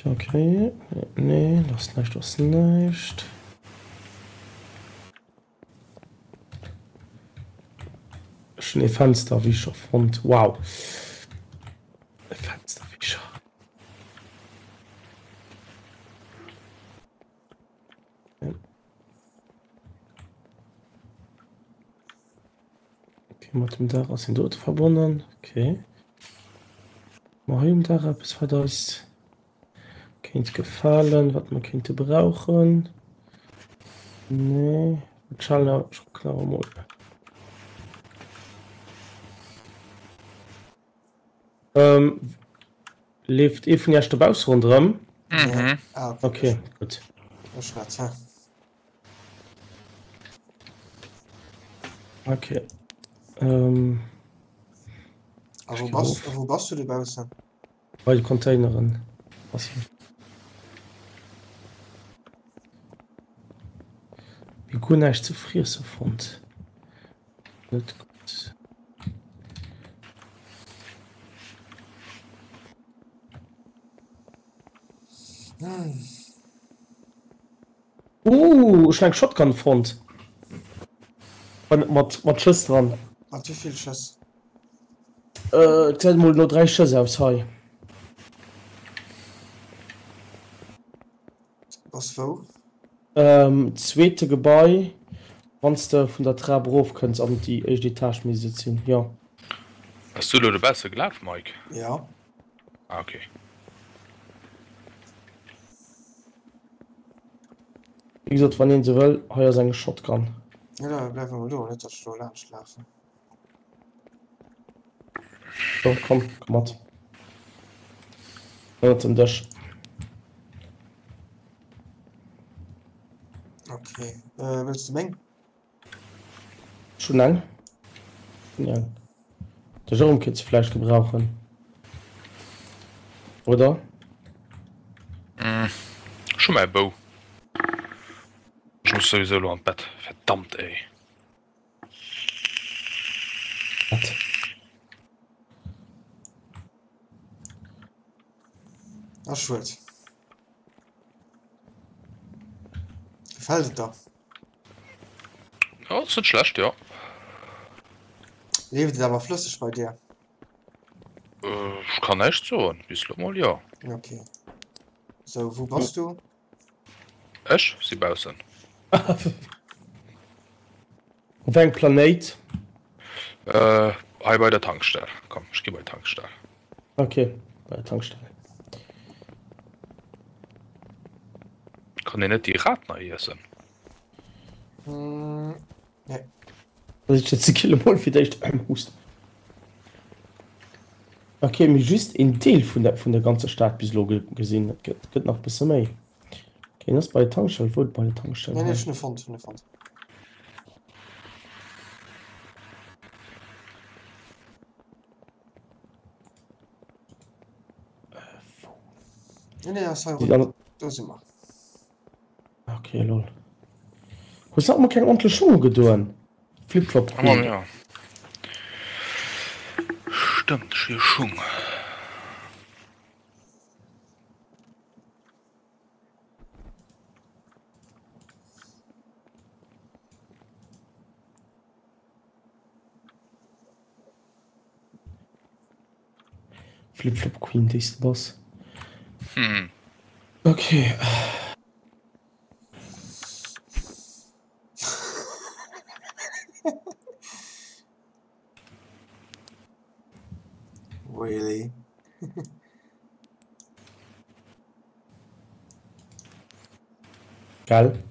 Okay, nee, das ist nicht, das ist nicht. Schon e Fensterwischer fonnt. Wow. E Fensterwischer. Okay, mat dem Daach ass en dote verbonnen. Okay. Mer hei um Daach eppes wat eis kéint gefalen, wat mer kéinte brauchen? Nee, et schalen awer, ech kucken awer mol. Ähm, leeft ee vun iech dobausse ronderëm? Mhm. Ah, okay, gutt. Ech net, hä? Okay. Ähm, A wou bass, a wou bass du dobaussen? Bei de Containeren. Ass Mir guer näischt ze friesse fonnt. Net gutt. Ooh, ech hun eng Shotgun fonnt. Mat, mat Schëss dran. Mat wéi vill Schëss? Äh, et gesäit mol no 3 Schëss aus hei. Bass wou? Ähm, zweete Gebai, wann s de vun der Trap erof kënns an déi éischt Etage misst et sinn, jo. Bass du elo dobausse gelaf, Mike? Jo. Ah, okay. Wéi gesot, wann een se wëll, hei ass eng Shotgun. Jo, da bleiwe mer do, net datt ech do laanscht lafen. So, komm, komm mat. Ënnert dem Dësch. Okay, äh, wëlls du meng? Ech hunn eng. Hunn eng. De Jérôme kéint se vläicht gebrauchen. Oder? Ech hu mäi Bou. Ech muss souwisou elo an d'Bett. Verdammt, ey. Wat? Ass schued. Gefällt et der? Ja, ass net schlecht, jo. Leeft et awer flësseg bei dir? Ech kann näischt soen, bis lo mol jo. Okay. Sou, wou bass du? Ech si baussen. Op wéi engem Planéit? Hei bei der Tankstell. Komm, ech gi bei d'Tankstell. Ok, bei der Tankstell. Kann een net déi Rat nach iessen? Nee. Da si ze kill emol fir d'éischt. Hust. Ok, mee just een Deel vun der vun der ganzer Stad bis elo gesinn. Et gëtt gëtt nach bësse méi. Ok, en ass bei der Tankstell. Wou bei der Tankstell? Nee, nee, ech hunn e fonnt, hunn e fonnt. Nee, nee, ass hei ronderëm. Do si mer. Ok, lol. Hues du nach emol keng ordntlech Schung ugedoen? Flip-Flop Oh Mann, ja. Stëmmt, ech hu jo Schung. Flip Flop Queen déi s de bass. Hm. Okay. Really? Gell?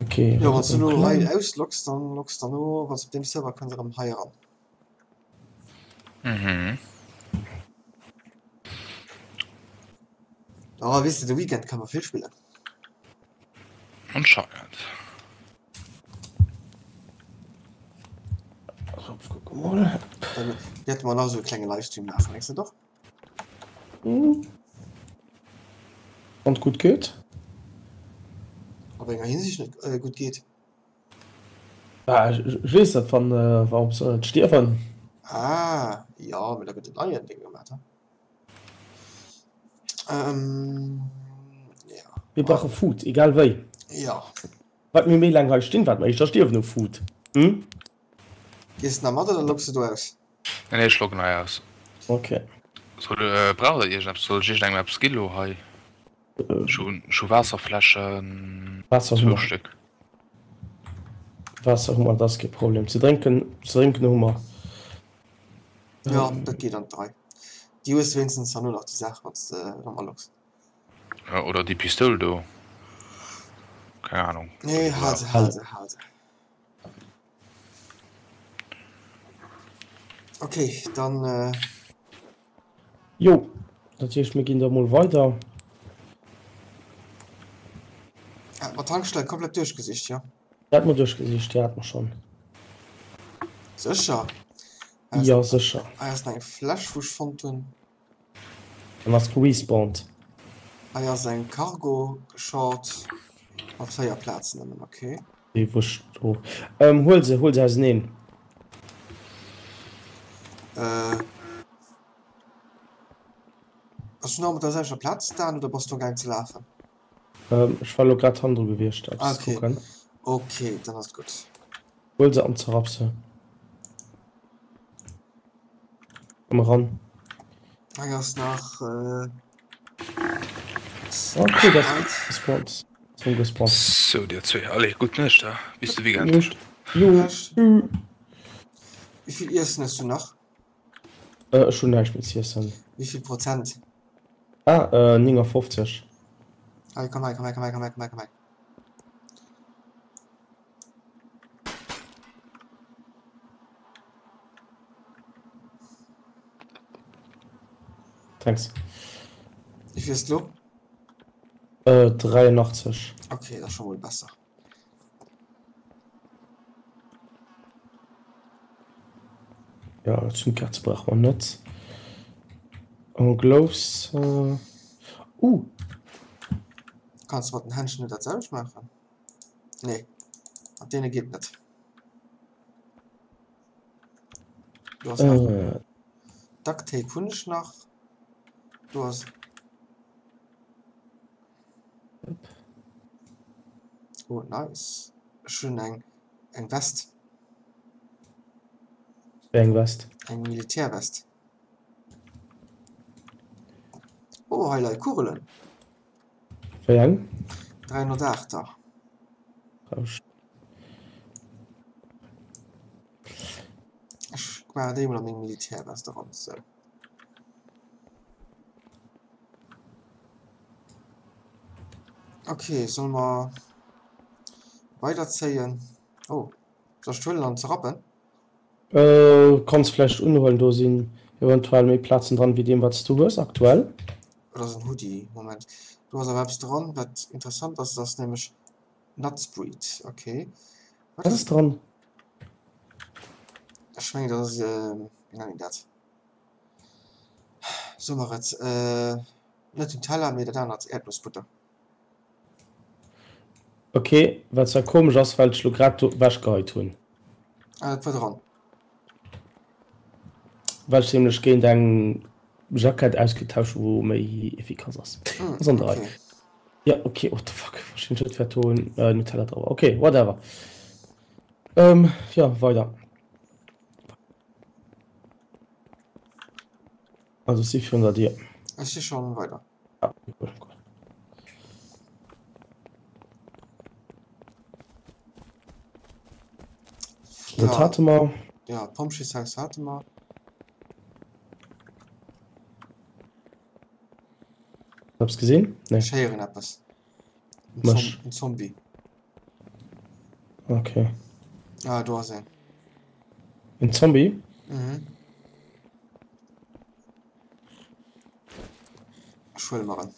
Okay. Jo, wann s du elo hei ausloggs, dann loggs de no, wann s op deem Server kënns, erëm hei eran. Mhm. Oh, weess de, de Weekend kann mer vill spillen. Anscheinend. Dann wäerte mer nach esou e klenge Livestream maachen, mengs net och? Wann et gutt geet. A wéi enger Hinsicht net gutt geet? Bah, ech weess net, wann wa se net stierwen. Ah, jo, mee da gëtt en neien Ding gemaach, he? Ähm, ja. Mir brauche Food, egal wéi. Ja. Wat mir méi laang hei stinn, wat mer éischter stierwen u Food. Hm? Gees de nach mat oder loggs de do aus? Nee, nee, ech loggen hei aus. Okay. Soll, äh, braucht der iergendeppes? Soll ech iergendengem eppes ginn lo hei? Ech hunn, ech hu Waasserfläschen, Waasser hu zwou mer. Stéck. Waasser hu mer, dat ass kee Problem. Ze drénken, ze drénken hu mer. Jo, dat geet an d'Rei. Déi hues de wéinstens herno nach, déi Saach, wann s de erëm aloggs. Ja, oder déi Pistoul do. Keng Ahnung. Nee, hal se, hal se, hal se. Okay, dann. Äh... Jo, dat heescht, mir ginn da mol weider. Hat mer d'Tankstell komplett duerchgesicht, jo? Dat mer duerchgesicht, jo, hat mer schonn. Sécher? Jo, sécher. Hei ass nach eng Fläsch, wou ech fonnt hunn. Dann ass gerespawnt. Hei ass eng Cargo Short mat 4 Plazen nëmmen, ok. Déi wou ech do. Ähm, huel se, huel se auseneen. Äh. Bass du nach op der selwechter Plaz, Dan, oder bass du amgaang ze lafen? Ähm, ech war lo grad hannendru gewiescht, eppes Okay. kucken. Ok, dann ass et gutt. Huel se an zerrapp se. Komm eran. Hei ass nach äh, Okay, das gespawnt. Zum gespawnt. So, dir zwee, allez, gutt Nuecht, he? Bis de Weekend. Nuecht. Jo. Nuecht. Wéi vill Iessen hues du nach? Äh, ech hunn näischt méi z'iessen. Wéi vill Prozent? Ah, äh, 59. Hei, komm hei, komm hei, komm hei, komm hei, komm hei, komm hei. Thanks. Wéi vill hues de lo? Äh, 83. Okay, dat ass scho mol besser. Ja, Zündkerze brauche mer net. An Gloves. Äh, uh! Kanns du mat den Händschen net dat selwecht maachen? Nee, mat deene geet net. Du hast nach Äh, Duct Tape hunn ech nach. Du hast Oh nice. Ech hunn eng eng West. Wéi eng West? Eng Militärwest. Oh hei leie Kugelen. Wéi eng? 308er. Ech maachen déi mol a meng Militärwest eran. Sou. Ok, solle mer weiderzéien? Oh, soll ech d'huelen an zerrappen? Kanns vläicht unhuelen, do sinn eventuell méi Plazen dran wéi deem wats du hues aktuell. Dat ass en Hoodie, Moment, do ass awer eppes dran wat interessant ass, dat ass nämlech Nutsbreed, ok. Wat ass dran? Ech mengen dat ass, wéi nennen een dat? So mer et, net Nutella, mee dat anert, Äerdnossbutter. Ok, wat zwar komesch ass, well ech lo grad do ewech geheit hunn. Ah, dat war dran. Well ech nämlech géint eng Jackett ausgetauscht hu wou méi efficace ass. Hm, Ass an der Rei. okay. Ja, ok, what the fuck, verstinn ech net wat do Nutella dra war. Ok, whatever. Ähm, ja, weider. Also ech si virun der Dier. Ech si schonn weider. Ah, cool, cool. Dat hate mer. Ja, d'Pompjeeshaus hate mer. Eppes gesinn? Nee. Ech héieren eppes. Mech. En Zombie. Okay. Ah, do ass een. En Zombie? Mhm. Ech huele mer en.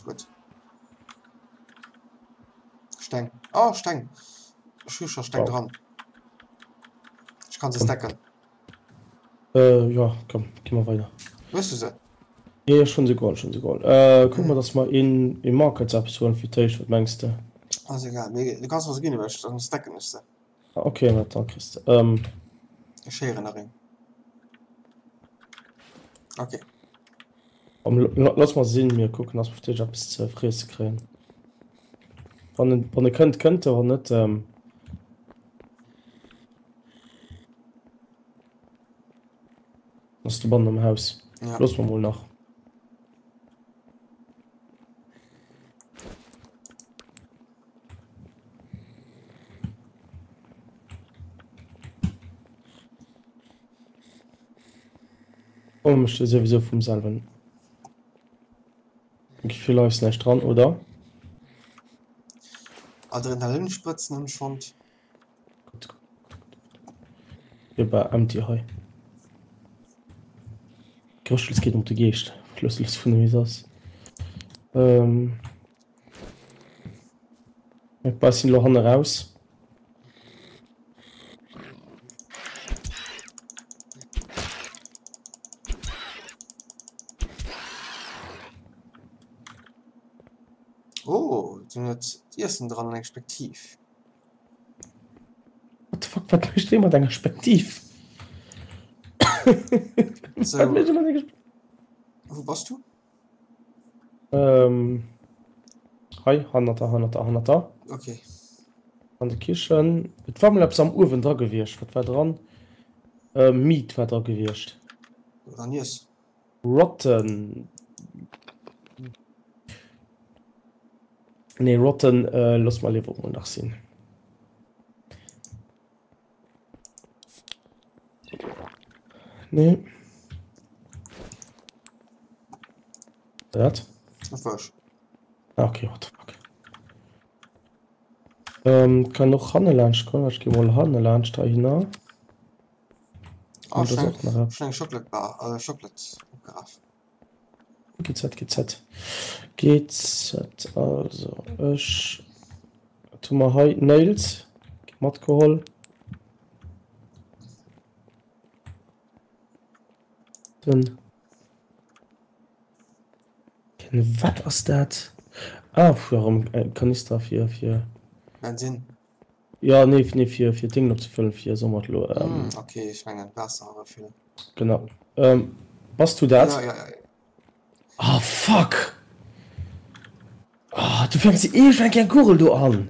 Gutt. Steng. Oh, Steng. Ech hu scho Steng dran. Ech kann se stacken. Äh, ja, komm, gi mer weider. Hues du se? Jo, jo, ech hunn se geholl, ech hunn se geholl. Äh, kucke mer, dass mer een, ee Market eppes huelen fir d'éischt, wat mengs de? Ass egal, mee du kanns mer se ginn, well ech, dann stacken ech se. Ok, ma da kriss de. Ähm. Ech héieren nach een. Ok. Komm, looss mer sinn, mir kucken, dass mer fir d'éischt eppes ze friesse kréien. Wann en, wann e kënnt, kënnt e, wann net, ähm. Ass dobannen am Haus. Ja. Looss mer mol nach. Oh, mécht jo souwisou vum selwen. Okay, vill eis näischt dran, oder? Adrenalinspritzen hunn ech fonnt. Gutt, gutt, gutt, gutt. Jo, bah, empty hei. Grëschels geet op de Geescht. Looss, looss vun wéi se ass. Ähm. Mir beissen elo hanne raus. Oh, den huet d'Iessen dran an eng Spektiv. What the fuck, wat mécht dee mat enger Spektiv? So. Wat mécht e mat enger Spektiv? Wou bass du? Ähm, hei, hannert der, hannert der, hannert der. Okay. An der Kichen. Et war mol eppes am Uewen dra gewiescht. Wat war dran? Äh, Meat war dra gewiescht. Dann iess. Rotten. Nee, rotten, äh, looss mer liewer mol nach sinn. Nee. Dat? Dat war ech. Ah, okay, what the fuck. Ähm, kann och hanne laanscht kommen. Ech gi mol hanne laanscht heihinner. Ah, Und das ech och nach. hu eng Chocolate Bar, äh, Chocolate opgeraf. GZ, GZ. GZ, also ech. Wat hu mer hei? Nails matgeholl. Den. Wat ass dat? Ah, jo, erëm e Kanister fir, fir. Bensin. Jo, nee, nee, fir, fir d'Déngen opzefëllen, fir, soe mer et elo. Mm, ok, ech mengen Waasser erëffüllen. Genau. Ähm, bass du dat? Ja, ja, ja. Ah, fuck! Ah, du fänks iergend eng kleng Kugel do an.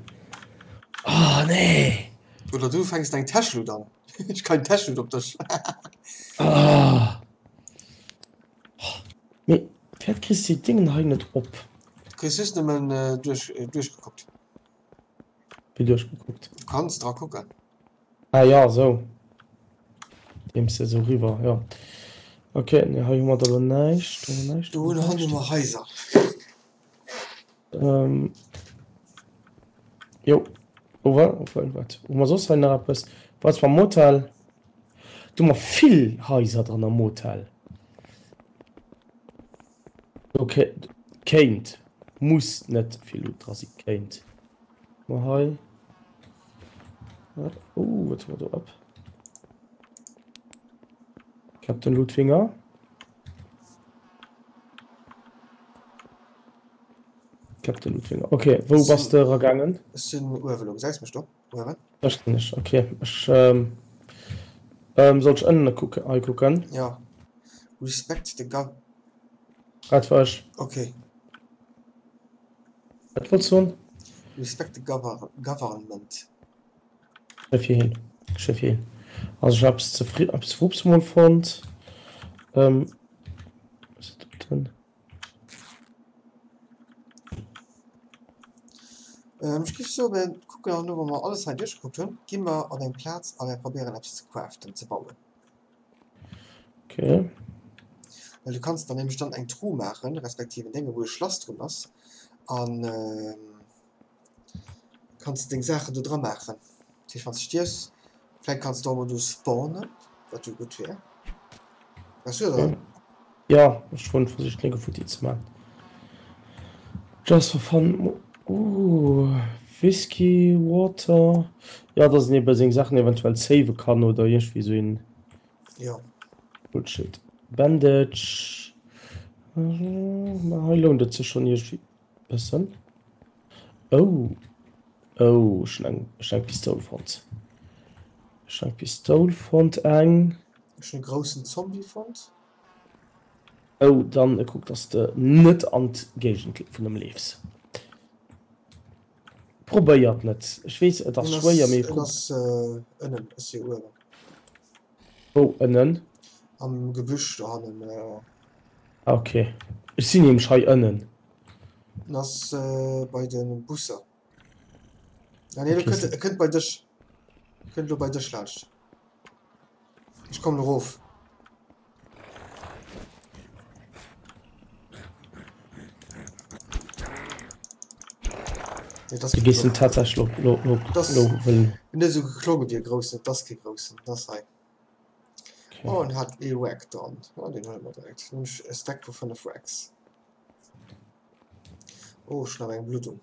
Ah, nee! Oder du fänks eng Täschlut an. Ech kein Täschlut op dech. Ah! Mee firwat kriss de déi Déngen hei net op? Du kriss just nëmmen duerch, duerchgekuckt. Wéi duerchgekuckt? Du kanns dra kucken. Ah ja, esou. Deems de esou riwwer, jo. Ok, nee, hei hu mer da lo näischt, do hu mer näischt, Do do hu mer hunn näischt. mer Haiser. Ähm, jo. Oh, wa, wat? Hu mer soss hei nach eppes? Wat ass mam Motel? Do hu mer vill Haiser dran am Motel. Do kéint, muss net vill Loot dra sinn, kéint. Mal hei. Wat? Oh, wat hu mer do op? Captain Lootfinger. Captain Lootfinger. Okay, wou bass de eragaangen? Ech sinn uewen elo. Gesäis mech do uewen? Ech sinn ech. Okay, ech ähm, ähm, soll ech ënne kucken, hei kucken? Ja. Respect the gov. Dat war ech. Okay. Wat wollts du soen? Respect the gover government. Ech fir hin. Ech fir hin. Also ech hu eppes ze fri eppes Frupps mol fonnt. Ähm, was ist do drin? Ähm, ech géif soen, mir kucken dann elo, wa mer alles hei duerchgekuckt hunn, gi mer op eng Plaz a mir probéieren eppes ze craften, ze bauen. Okay. Well du kanns dann nämlech dann eng Truh maachen, respektiv en Dénge wou e Schlass drun ass an kanns de deng Saachen do dra maachen. Dat heescht wann s de stierfs, vläit kanns de och emol do spawnen, wat jo gutt wier. Bass du do dran? Jo, ech hunn versicht Lénke futti ze man. Just for fun. Ooh, Whisky, Water. Jo, dass een ebe seng Saachen eventuell save kann oder iergendwéi sou een Jo. Bullshit. Bandage. Ma hei lount et sech schonn iergendwéi bëssen. Oh, oh, ech hunn eng, ech hunn eng Pistoul fonnt. Ech hunn eng Pistoul fonnt, eng. Ech hunn e groussen Zombie fonnt. Oh, dann kuck dass de net an d'Géigend vun em leefs. Probéier et net. Ech weess et ass schwéier, mee En ass ënnen, ech si uewen. Wou ënnen? Am Gebüsch dohannen. Ah ok, ech sinn nämlech hei ënnen. En ass bei de Busser. Ah nee, e kënnt bei dech. E kënnt elo bei dech laanscht. Ech kommen erof. Nee, das Du gees en tatsächlech lo, lo, lo, Das- lo wëllen. Net esou geklongen wéi e groussen, et ass kee groussen, dat ass hei. Okay. Oh, en hat ee Rack dann. Oh, deen huele mer direkt. Dann hunn ech e Stack vu 5 Racks. Oh, ech hunn awer eng Bluddung.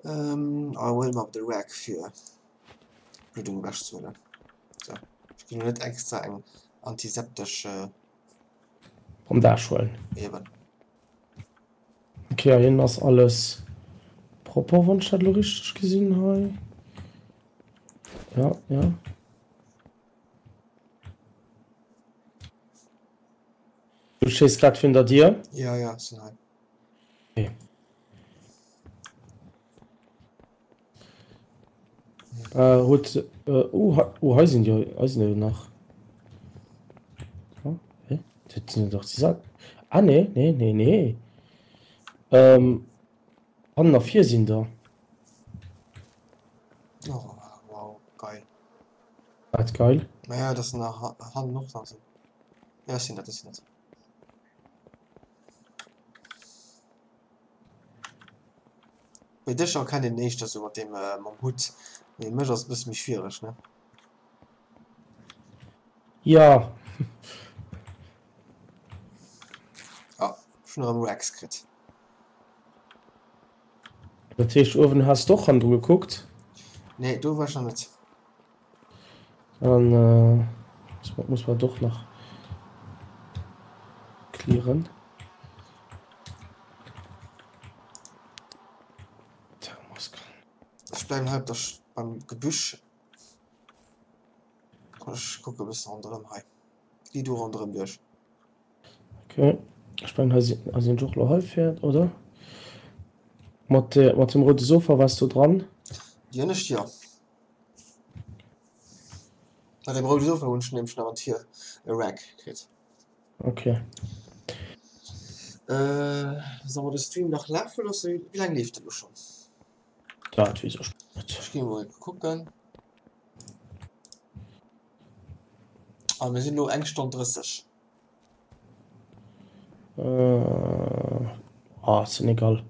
Ähm, ah, huele mer awer de Rack fir d'Bluddung ewechzehuelen. So, ech ginn elo net extra eng antiseptesch. Bandage huelen. Eben. Ok, hei ënnen ass alles propper, wann ech dat elo richteg gesinn hei. Ja, ja. Du stees grad virun der Dier? Ja, ja, ech sinn hei. Okay. Äh, huet, äh, oh, hei, oh, hei sinn déi, hei sinn der jo nach. Oh, hä? Dat sinn doch déi Sa Ah, nee, nee, nee, nee. Ähm, hannen a vir sinn der. Oh, wow, geil. Wat geil? Naja, dass nach hannen och nach sinn. Ja, ech sinn dat, ech sinn dat. Bei dech erkennt een éischter sou mat deem mam Hutt, mee mech ass et bësse méi schwiereg ne. Jo. Ah, ech hunn erëm Rex kritt. Dat heescht uewen has de och hannendru gekuckt? Nee, do war ech nach net. Dann muss mer doch nach clearen. Ech bleiwen hei op der beim Gebüsch. Ech kucke bëssen ronderëm hei. Gi du ronderëm duerch. Okay. Ech mengen hei sinn hei sinn ech och lo hei fir, oder? Mat der mat dem roude Sofa waars du dran? Déi ënnescht jo. Mat dem roude Sofa hunn ech nämlech nach an d'Tier e Rack kritt. Okay. Äh, soll mer de Stream nach lafe loossen? Wéi laang leeft en elo schonn? Dat weess ech net. Ech gi mol kucken. Ah, mir sinn elo eng Stonn 30. Äh, ah, Senegal.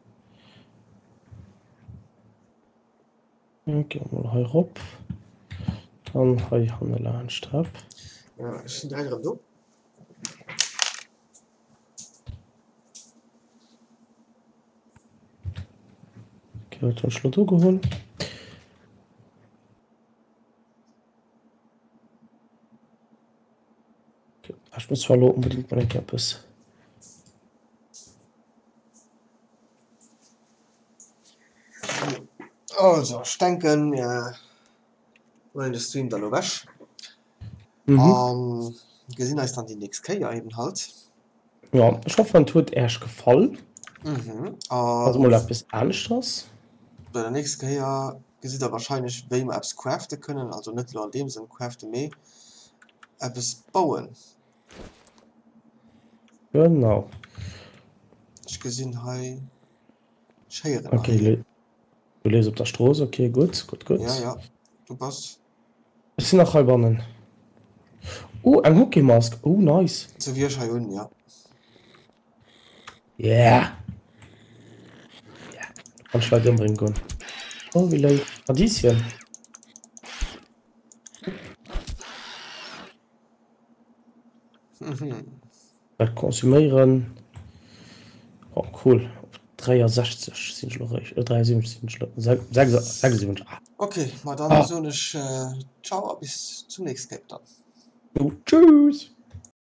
Okay, mol hei rop. Dann hei hanne laanscht Trap. Ja, ech sinn direkt erëm do. Okay, wat hunn ech lo do geholl? Ech muss zwar elo onbedingt mol eng Kéier eppes. Also ech denken mir huelen de Stream dann elo ewech an gesinn eis dann déi nächst Kéier eben halt. Jo, ech hoffen et huet Äech gefall. Also mol eppes aneschters. Bei der nächster Kéier. Gesitt der wahrscheinlech wéi mer eppes crafte kënnen, also net elo an deem Sënn crafte mee eppes bauen. Genau. Ech gesinn hei, ech héieren nach een. Okay, du leefs op der Strooss, okay, gutt, gutt, gutt. Ja, ja, du bass. Ech sinn nach heibannen. Oh, eng Hockeymask, oh nice. Sou wéi ech hei hunn, ja. Yeah! Yeah. Kann ech Leit ëmbréngen goen. Oh, wéi léif. Radieschen. Mhm. Dat konsuméieren. Oh, cool. Op 63 sinn ech lo réischt. Äh, 73 sinn ech lo. 76. Ah. Okay, ma dann ah. soen ech äh, ciao a bis zum nächsten Kéier dann. Jo, tschüss.